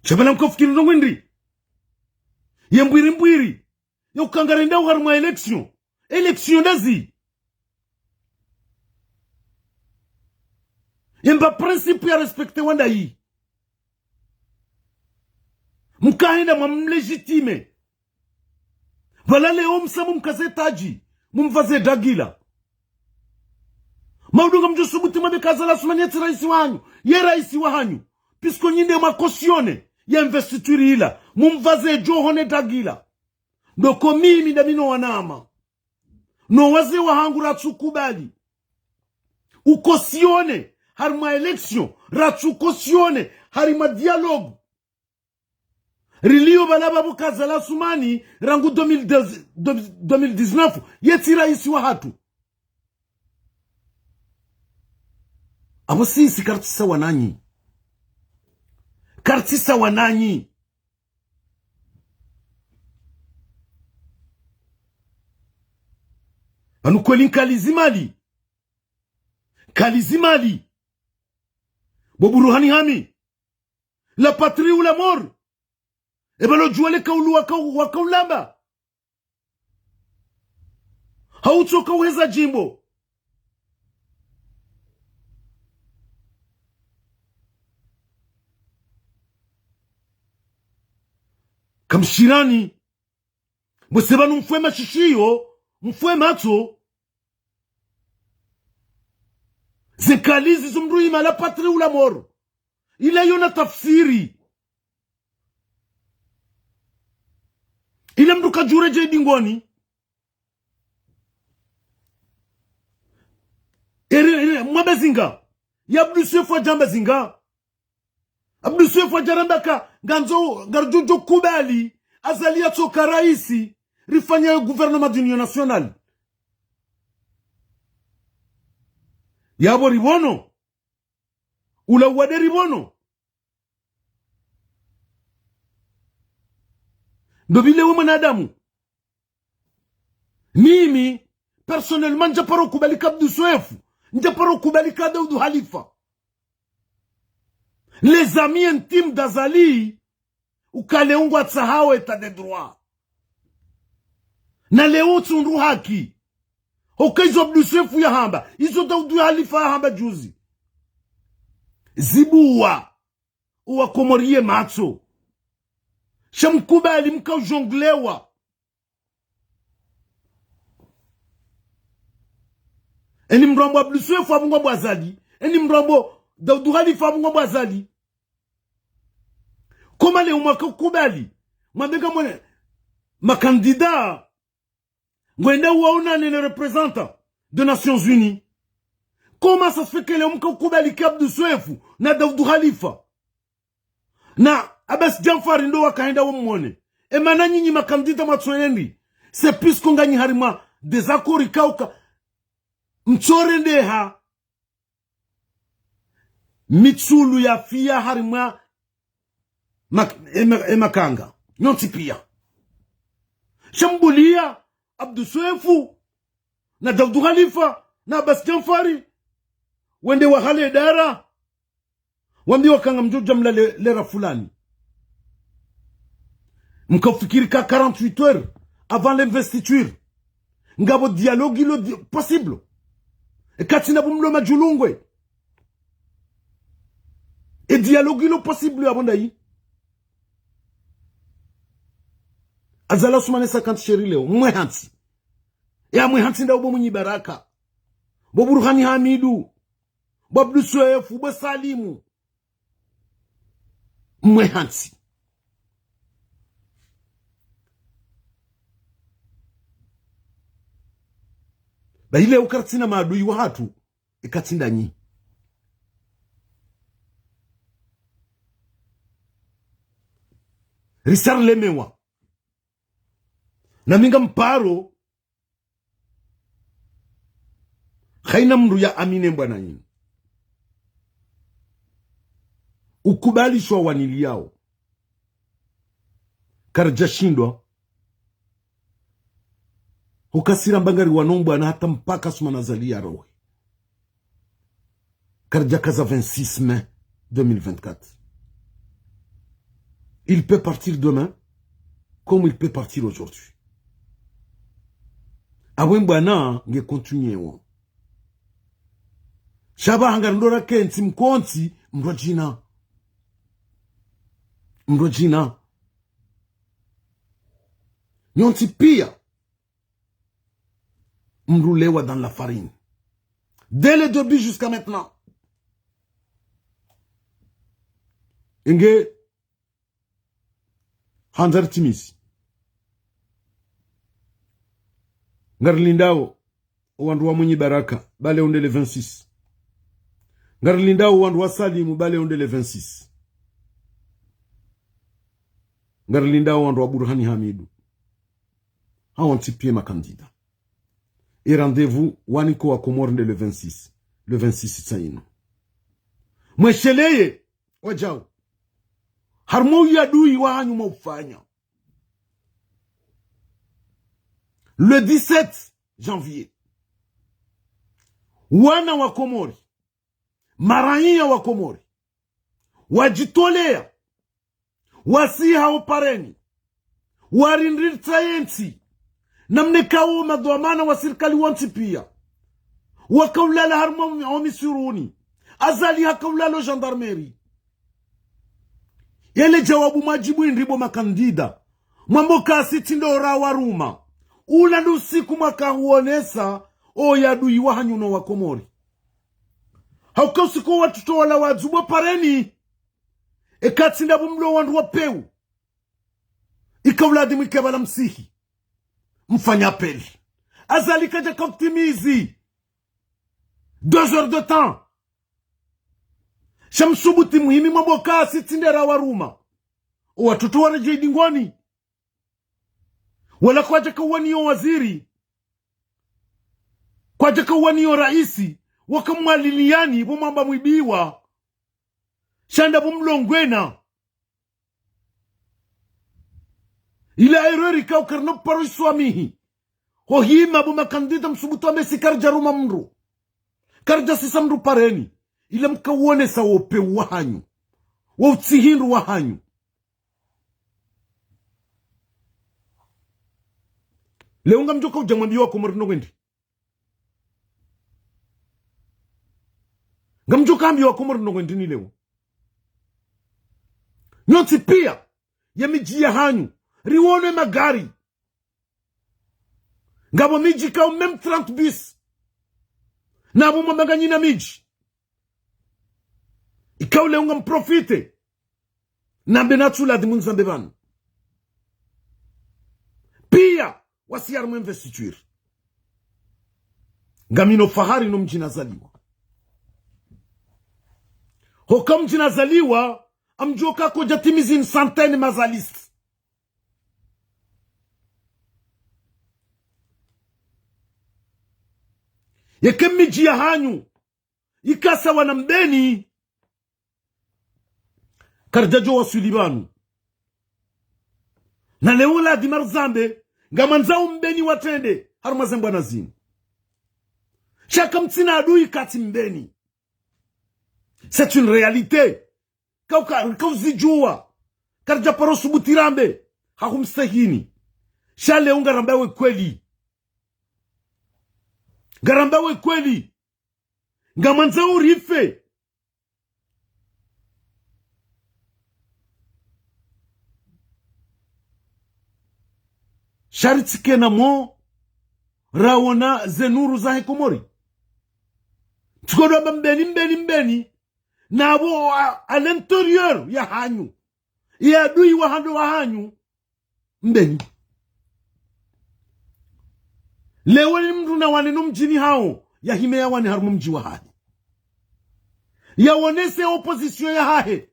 Sha pvala mkafikiri ndrongo ndri. Ye mbwiri mbwiri. Yo kangare nda uharimwa élection. Élection ndazi. Yemba principe ya respecter wandru yi. Mkahenda mwa mlégitimer. Pvala leo msamu mkaze tadji, mumvaze dragila. Maudu ngamdjo subuti mwambe ka Azali Assoumani yetsi raisi wahanyu, ye raisi wahanyu. Puisque nyi nde mwa cautionner ye investiture ila, mumvaze djoho ne dragila. Ndo ko mimi ndami no wanama. No wazee wahangu ratsu kubali. U cautionner harimwa élection, ratsu cautionner harimwa dialogue. Rilio pvala pvapvo ka Azali Assoumani rangu deux mille dix, deux mille dix-neuf, yetsi raisi wahatru. Apvo sisi kartsi sawa nanyi. Kartsi sawa nanyi. Pvanu kweli nkalizi mali. Nkalizi mali. Bo Burhani Hami. La patrie ou la mort. Eba lo djuwa le kaulu waka, wakaulamba. Hautsoka uheza djimbo. Kamshirani. Mwese pvanu mfwe mashishiyo, mfwe matso. Ze nkalizi zo mdru ima la patrie ou la mort. Ila yona tafsiri. Ila mdru kadjuredje idingoni. Ere, ere, mwamba zinga. Ya Abdou Soefo hadjamba zinga. Abdou Soefo hadjaramba ka, ngandzo, ngardjo djo kubali, Azali yatsoka raisi, rifanye gouvernement d'union nationale. Yapvo ripvono. Ula uwade ripvono. Ndo pvile we mwanadamu. Mimi, personnellement, ndjaparo kubali ka Abdou Soefo, ndjaparo kubali ka Daoudou Halifa. Les amis intimes d'Azali, uka leo ngwatsahao état de droit. Na leo utsundru haki. Hoka izo Abdou Soefo yahamba, izo Daoudou Halifa yahamba juzi. Zibuwa, uwakomoriye matso. Sha mkubali mka ujonglewa. Eni mdru ambwa Abdou Soefo apvo ngwambwa Azali. Eni mdru ambwa Daoudou Halifa apvo ngwambwa Azali. Koma leo mwaka ukubali. Mwambe ka mwene makandida. Ngwenda uwaona ne le représentant de Nations Unies. Comment ça se fait que leo mka ukubali ka Abdou Soefo na Daoudou Halifa na Abbas Djanfari ndo wakahenda wamwone. E mana nyinyi makandida mwatsoendi. C'est puisque nganyi harimwa désaccord kauka mtsorendeha. Mitsulu yafiya harimwa mak-, e ma-, e makanga. Nyontsi piya. Sha mbuliya, Abdou Soefo, na Daoudou Halifa, na Abbas Djanfari, wende wahale dara, wambiwa ka ngamdjo dja mlale lera fulani. Mka ufikiri ka quarante-huit heures avant l'investiture, ngapvo dialogue ilo di-, possible. E katsina pvo mlo madjulungwe. E dialogue ilo possible yapvo ndayi. Azali Assoumani cinquante chéri leo, mwe hantsi. Ya mwe hantsi nda ubo Mwinyi Baraka. Bo Burhani Hamidou. Bo Abdou Soefo, bo Salimu. Mwe hantsi. Ba ile uka ritsina maadui wahatru, eka tsi ndanyi. Risa rilemewa. Na mi ngamparo, haina mndru ya amine mbwana nyinyi. Ukubali sho waniliyao. Karidja shindwa. Hukasira mbangari wano mbwana hata mpaka Assoumani Azali yarohe. Karidja kaza vingt-six mai deux mille vingt-quatre. Il peut partir demain, comme il peut partir aujourd'hui. Awe mbwana nge continuer wo. Sha ba hanga ndo rakentsi mkontsi mndru djina. Mndru djina. Nyontsi pia. Mndru lewa dans la farine. Dès le début jusqu'à maintenant. Inge, handza ritimizi. Ngarilindao o wandru wa Mwinyi Baraka, ba leo nde le vingt-six. Ngarilindao o wandru wa Salimu, ba leo nde le vingt-six. Ngarilindao o wandru wa Burhani Hamidu. Hawontsi pia makandida. E rendez-vous wanika wa Komori nde le vingt-six. Le vingt-six tsaino. Mwesheleye, wadjau. Harumwa uadui wahanyu mwaufanya. Le dix-sept janvier. Wana wa Komori. Maraiya wa Komori. Wadjitolea. Wasiha o pareni. Warindri ritsaye ntsi. Na mneka wo madhwamana wa sirikali wontsi pia. Wakaulala harumwa o misiruni. Azali hakaulala o gendarmerie. Yele djawabu mwadjibu indri bo makandida. Mwambo kasi tsi ndo rawaruma. Ula ndo usiku mwaka huonesa o uadui wahanyu no wa Komori. Hauka usiku wa watoto wala wadzubo pareni. Eka tsi ndapvo mlo wandru wa peu. Ika uladhimu ike bala msihi. Mfanya appel. Azali kadja kautimizi. Deux heures de temps. Sha msubuti muhimi mwambo kasi tsi nde rawaruma. O watoto waredjei dingoni. Wala kwadja kauwaniyo waziri. Kwadja kauwaniyo raisi. Wakamwaliliyani pvo mwamba mwibiwa. Sha ndapvo mlo ngwena. Ila erreur ikao karina paro iswamihi. Ho hima bo makandida msubutu ambe si karidjaruma mndru. Karidjasisa mndru pareni. Ila mkauonesa wo peu wahanyu. Wo utsihindru wahanyu. Leo ngamdjoka udja mwambiwa Komori ndrongoo ndri. Ngamdjoka ambiwa Komori ndrongoo ndri ni leo. Nyontsi pia, ye midji yahanyu, riwone magari. Ngapvo midji ikao même trente bus. Napvo mwamba nganyina midji. Ikao leo ngamprofite. Nambe natsu ladhimu nizambe pvanu. Pia, wasi harumwa investiture. Ngamina o fahari no mdji nazaliwa. Hoka mdji nazaliwa, ngamdjoka kaudja timizi une centaine mazalistes. Yeke midji yahanyu, ika sawa na Mbeni. Karidjadjo waswili pvanu. Na leo ladhima rizambe, ngamwandzao Mbeni watrende, harumwa ze mbwana zinu. Sha kamtsina adui katsi Mbeni. C'est une réalité. Kauka, kauzidjuwa. Karidja paro subuti rambe. Hakumstahini. Sha leo ngarambao e kweli. Ngarambao e kweli. Ngamwandzao rife. Sha ritsikena mo, rawona ze nuru zahe Komori. Tsikodjwamba Mbeni, Mbeni, Mbeni. Napvo à, à l'intérieur yahanyu. Ye adui wa hando wahanyu. Mbeni. Leo ni mndru na wane no mdjini hawo, yahime yawane harumwa mdji wahahe. Yawonese opposition yahahe.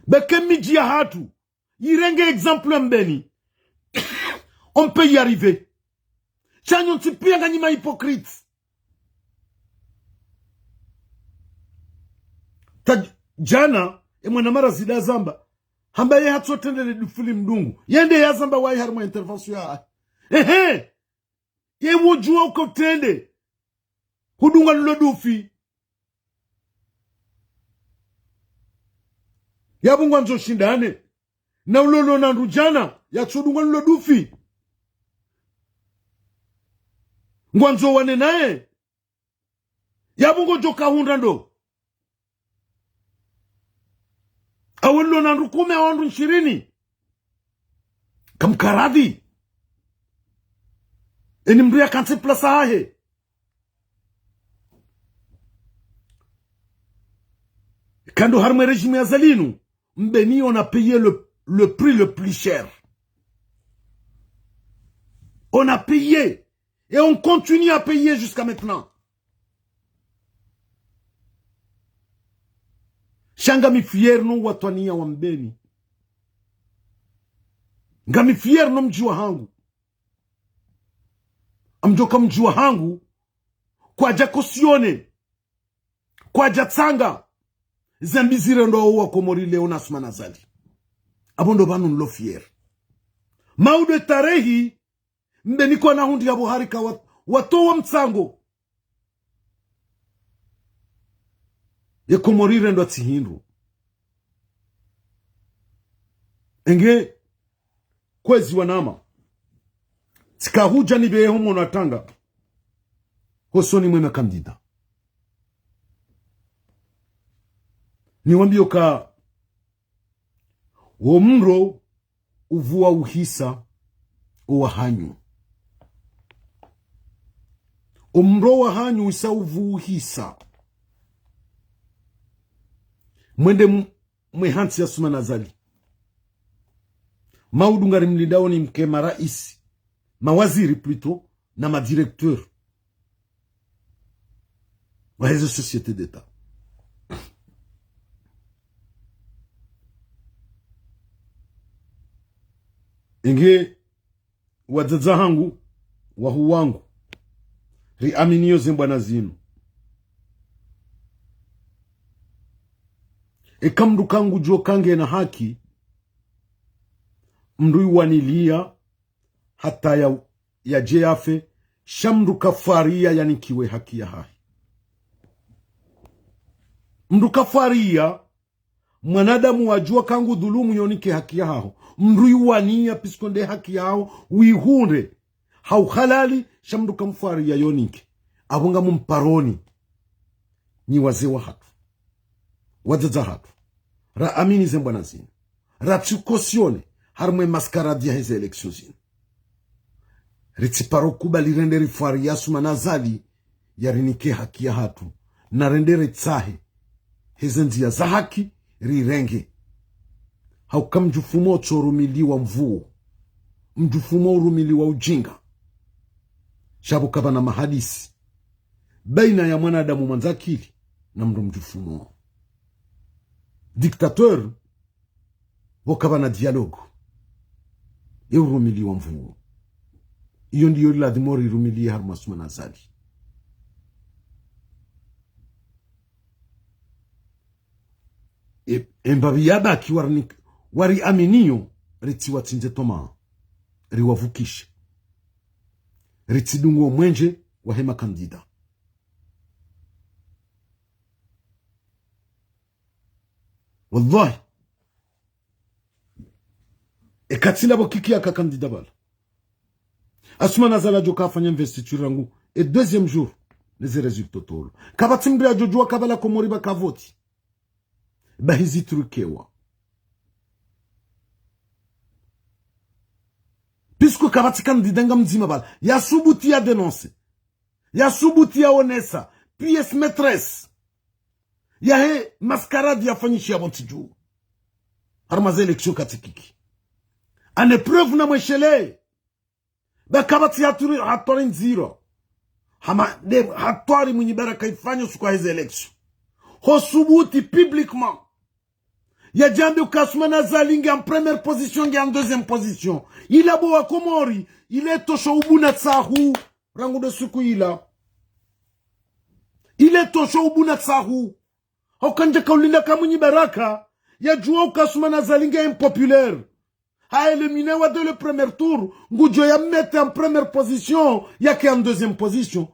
Beke midji yahatru, yirenge exemple ya Mbeni. On peut y arriver. Sha nyontsi piya nganyi ma hypocrites. Ta djana, e mwana mara zida zamba. Hamba ye hatsotrendele dufu li mdungu. Yende yazamba wayi harumwa intervention ya. Ehe. Ye wudjuwa uka utrende. Hudunga lulo dufi. Yapvo ngwandzo shindane. Na ulo lo na ndru djana, yatsodunga lulo dufi. Ngwandzo wane naye. Yapvo ngodjo kahundra ndo. Awe lo na ndru kume, awe ndru nshirini. Kamkaradhi. Eni mndru yakantsi place yahahe. Kando harumwa régime ya Azali inu, Mbeni, on a payé le, le prix le plus cher. On a payé. Et on continue à payer jusqu'à maintenant. Sha ngami fier no watwaniya wa Mbeni. Ngami fier no mdji wahangu. Amdjoka mdji wahangu, kwadja cautionner, kwadja tsanga, ze mbi zirendwa wo wa Komori leo na Assoumani Azali. Apvo ndo pvanu nilo fier. Maudu e tarehi, Mbeni kwana hundri yapvo harika wa, watowa mtsango. Ye Komori irendwa tsi hindru. Enge, kwezi wanama. Tsika hudja nipvehe ho mwono wa tanga. Hosoni mwe ma candidat. Niwambiyo ka wo mro uvuwa uhisa owahanyu. Omro wahanyu isa uvu uhisa. Mwende m-, mwe hantsi ya Assoumani Azali. Maudu ngari mlindao ni mke marais, mawaziri plutôt, na madirecteur wa hezo société d'État. Inge wadzadze hangu, wahuu wangu, riaminiyo ze mbwana zinu. Eka mndru kangudjuo ka ngena haki, mndru iwaniliya hata ya, yadje yafe, sha mndru kafwariya yanikiwe haki yahahe. Mndru kafwariya, mwanadamu wadjuwa kangudhulumu yonike haki yahaho. Mndru iwaniya puisque nde haki yahaho, wihundre ha uhalali, sha mndru kamfwariya yonike. Apvo ngamumparoni. Nyi wazee wahatru, wadzadze hatru, raamini ze mbwana zinu, ratsi cautionner harumwa e mascarade ya heze élections zinu. Ritsiparo kubali rende rifwariye Assoumani Azali yarinike haki yahatru, na rende ritsahe heze ndziya za haki rirenge. Hauka mdjufumo tso urumiliwa mvuu, mdjufumo urumiliwa ujinga. Sha pvo kapvana mahadisi baina ya mwanadamu mwandzakili na mndru mdjufumo. Dictateur, pvo kapvana dialogue. Ye urumiliwa mvuu. Iyo ndiyo ladhimu rirumiliye harumwa Assoumani Azali. E, e mbapvi yabaki wari, wariaminiyo, ritsiwatsindze twamaa, riwavukishe. Ritsidungu o mwenje wahe ma candidat. Wallahi. Eka tsi ndapvo Kiki yaka candidat pvala, Assoumani Azali adjo kafanya investiture rangu e deuxième jour, neze résultat tolo. Kapvatsi mndru yadjodjuwa ka pvala Komori pvaka voti. Bahi zitrukewa. Puisque kapvatsi candidat nga mdzima pvala yasubuti ya dénoncer, yasubuti yaonesa pièce maîtresse yahe mascarade yafanyishiha pvo ntsi dju harumwa ze élections katsi Kiki. En épreuve na mweshelee. Ba kapvatsi hatwari, hatwari ndziro. Hama nde hatwari Mwinyi Baraka yifanya usiku wa heze élection. Ho subuti publiquement yadjambe uka Assoumani Azali nge en première position, nge en deuxième position. Ila bo wa Komori, ile tosho ubuna tsahu. Rangu ndo siku ila. Ile tosho ubuna tsahu. Hauka ndje kaulinda ka Mwinyi Baraka yadjuwa uka Assoumani Azali nge impopulaire, ha éliminé wa dès le premier tour, ngudjo ya mettre en première position, yake en deuxième position.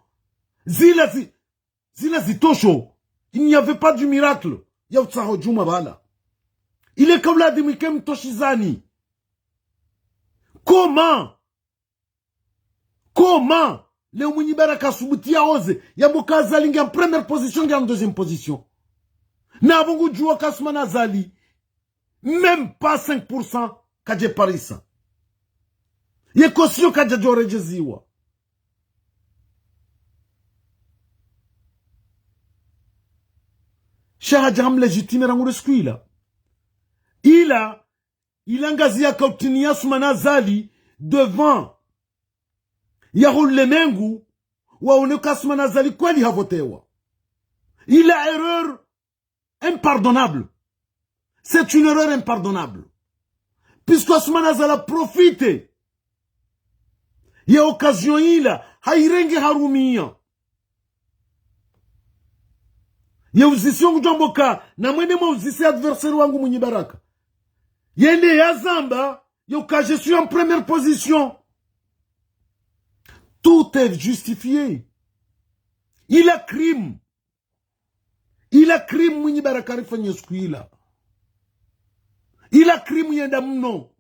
Zila zi, zila zitosho. Il n'y avait pas du miracle ya utsaho djuma bala. Ile kaula adhimu ike mtoshizani. Comment? Comment? Leo Mwinyi Baraka subuti ya oze yambe uka Azali nge en première position, nge en deuxième position. Na apvo ngudjuwa uka Assoumani Azali, même pas cinq pour cent kadje parisa. Ye caution kadja djo redjeziwa. Sha hadja ham légitimer rangu ndo siku ila. Ila, ila ngazi yaka utini ya Assoumani Azali devant yaho ulemengu, waone uka Assoumani Azali kweli havotewa. Ila erreur impardonnable. C'est une erreur impardonnable. Puisque Assoumani Azali a profité ya occasion ila, hayirenge harumia. Ya uzisio ngudjambo ka, na mwende mwa uzise adversaire wangu Mwinyi Baraka. Yende yazamba, yo ka je suis en première position. Tout est justifié. Ila crime. Ila crime Mwinyi Baraka rifanya siku ila. Ila crime yenda mno.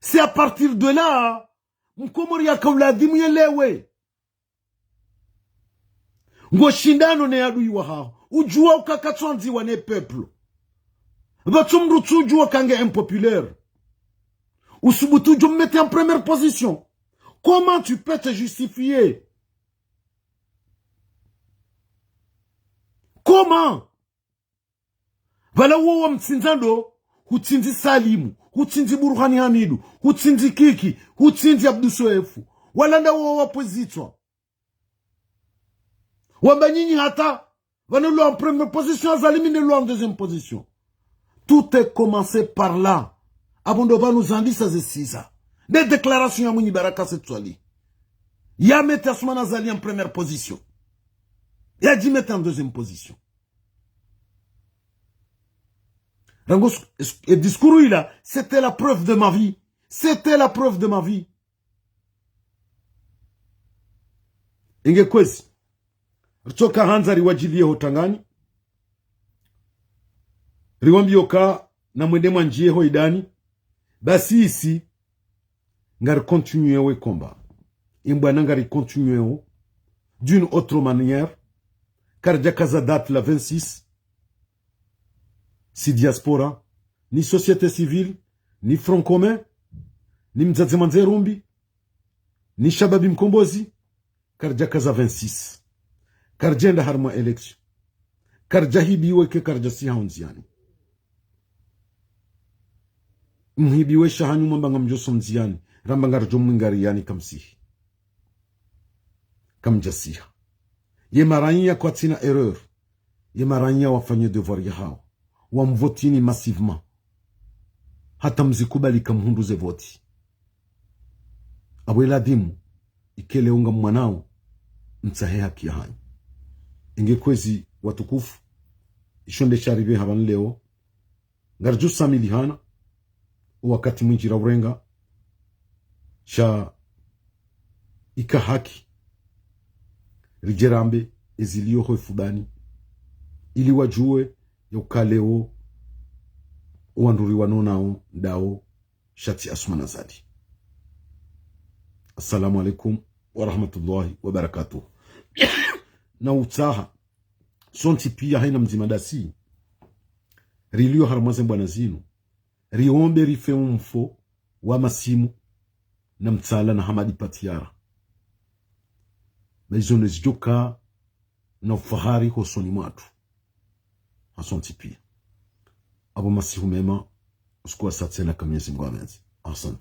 C'est à partir de là, Mkomori yaka uladhimu yelewe. Ngo shindano ne adui wahaho. Udjuwa uka katsuandziwa ne peuple. Pvatsu mdru tsudjuwa uka nge impopulaire. Usubutu udjo mettre en première position. Comment tu peux te justifier? Comment? Pvala wo wamtsindza ndo, hutsindzi Salimu, hutsindzi Burhani Hamidu, hutsindzi Kiki, hutsindzi Abdu Soefu. Walanda wo wapvwezitswa. Wamba nyinyi hata, pvanu lo en première position, Azali mi ne lo en deuxième position. Tout est commencé par là. Apvo ndo pvanu zandisa zesiza. Ne déclaration ya Mwinyi Baraka Said Soilihi. Ya mettre Assoumani Azali en première position. Ya dji mettre en deuxième position. Rangu s-, s-, e discours ila, c'était la preuve de ma vie. C'était la preuve de ma vie. Inge kwezi. Ritsoka handza riwadjiliye ho tangani. Riwambiyo ka na mwende mwandjiye ho idani. Basi isi, ngari continuer we combat. Imbwana ngari continuer wo. D'une autre manière. Karidja kaza date la vingt-six. Si diaspora, ni société civile, ni Front Commun, ni Mdzadze Mwandze Rumbi, ni Shababi Mkombozi, karidja kaza vingt-six. Karidjenda harimwa élection. Karidja hibiwe ke karidja siha ho ndziani. Mhibiwe sha hanyu mwamba ngamdjoso ndziani, ramba ngaridjo mwingariyani kamsihi. Kamdjasiha. Ye maraiya kwatsina erreur. Ye maraiya wafanye devoir yahawo. Wamvotini massivement. Hata mzikubali kamhundru ze voti. Apvo iladhimu, ikele unga mwanao, mtsahe haki yahanyu. Inge kwezi watukufu, isho nde sharipve hapvanu leo, ngaridjo samilihana, o wakati mwindji ra urenga, sha ika haki, ridje rambe eziliyo ho ifubani, ili wadjuwe ya uka leo, o wandru riwanonao, ndawo, sha tsi Assoumani Azali. Assalamu alaikum wa rahmatullahi wa barakatuh. Na utsaha, sontsi piya hayina mdzima dasi, riliyo harimwa ze mbwana zinu, riombe rife umfo wa masimu na mtsala na Hamadi Patiara. Na izo ne zidjoka na ufahari hosoni mwatru. Asanti piya. Apvo masihu mema, usiku wa saa tsena ka Mwenyezi Mungu amendze. Asanti.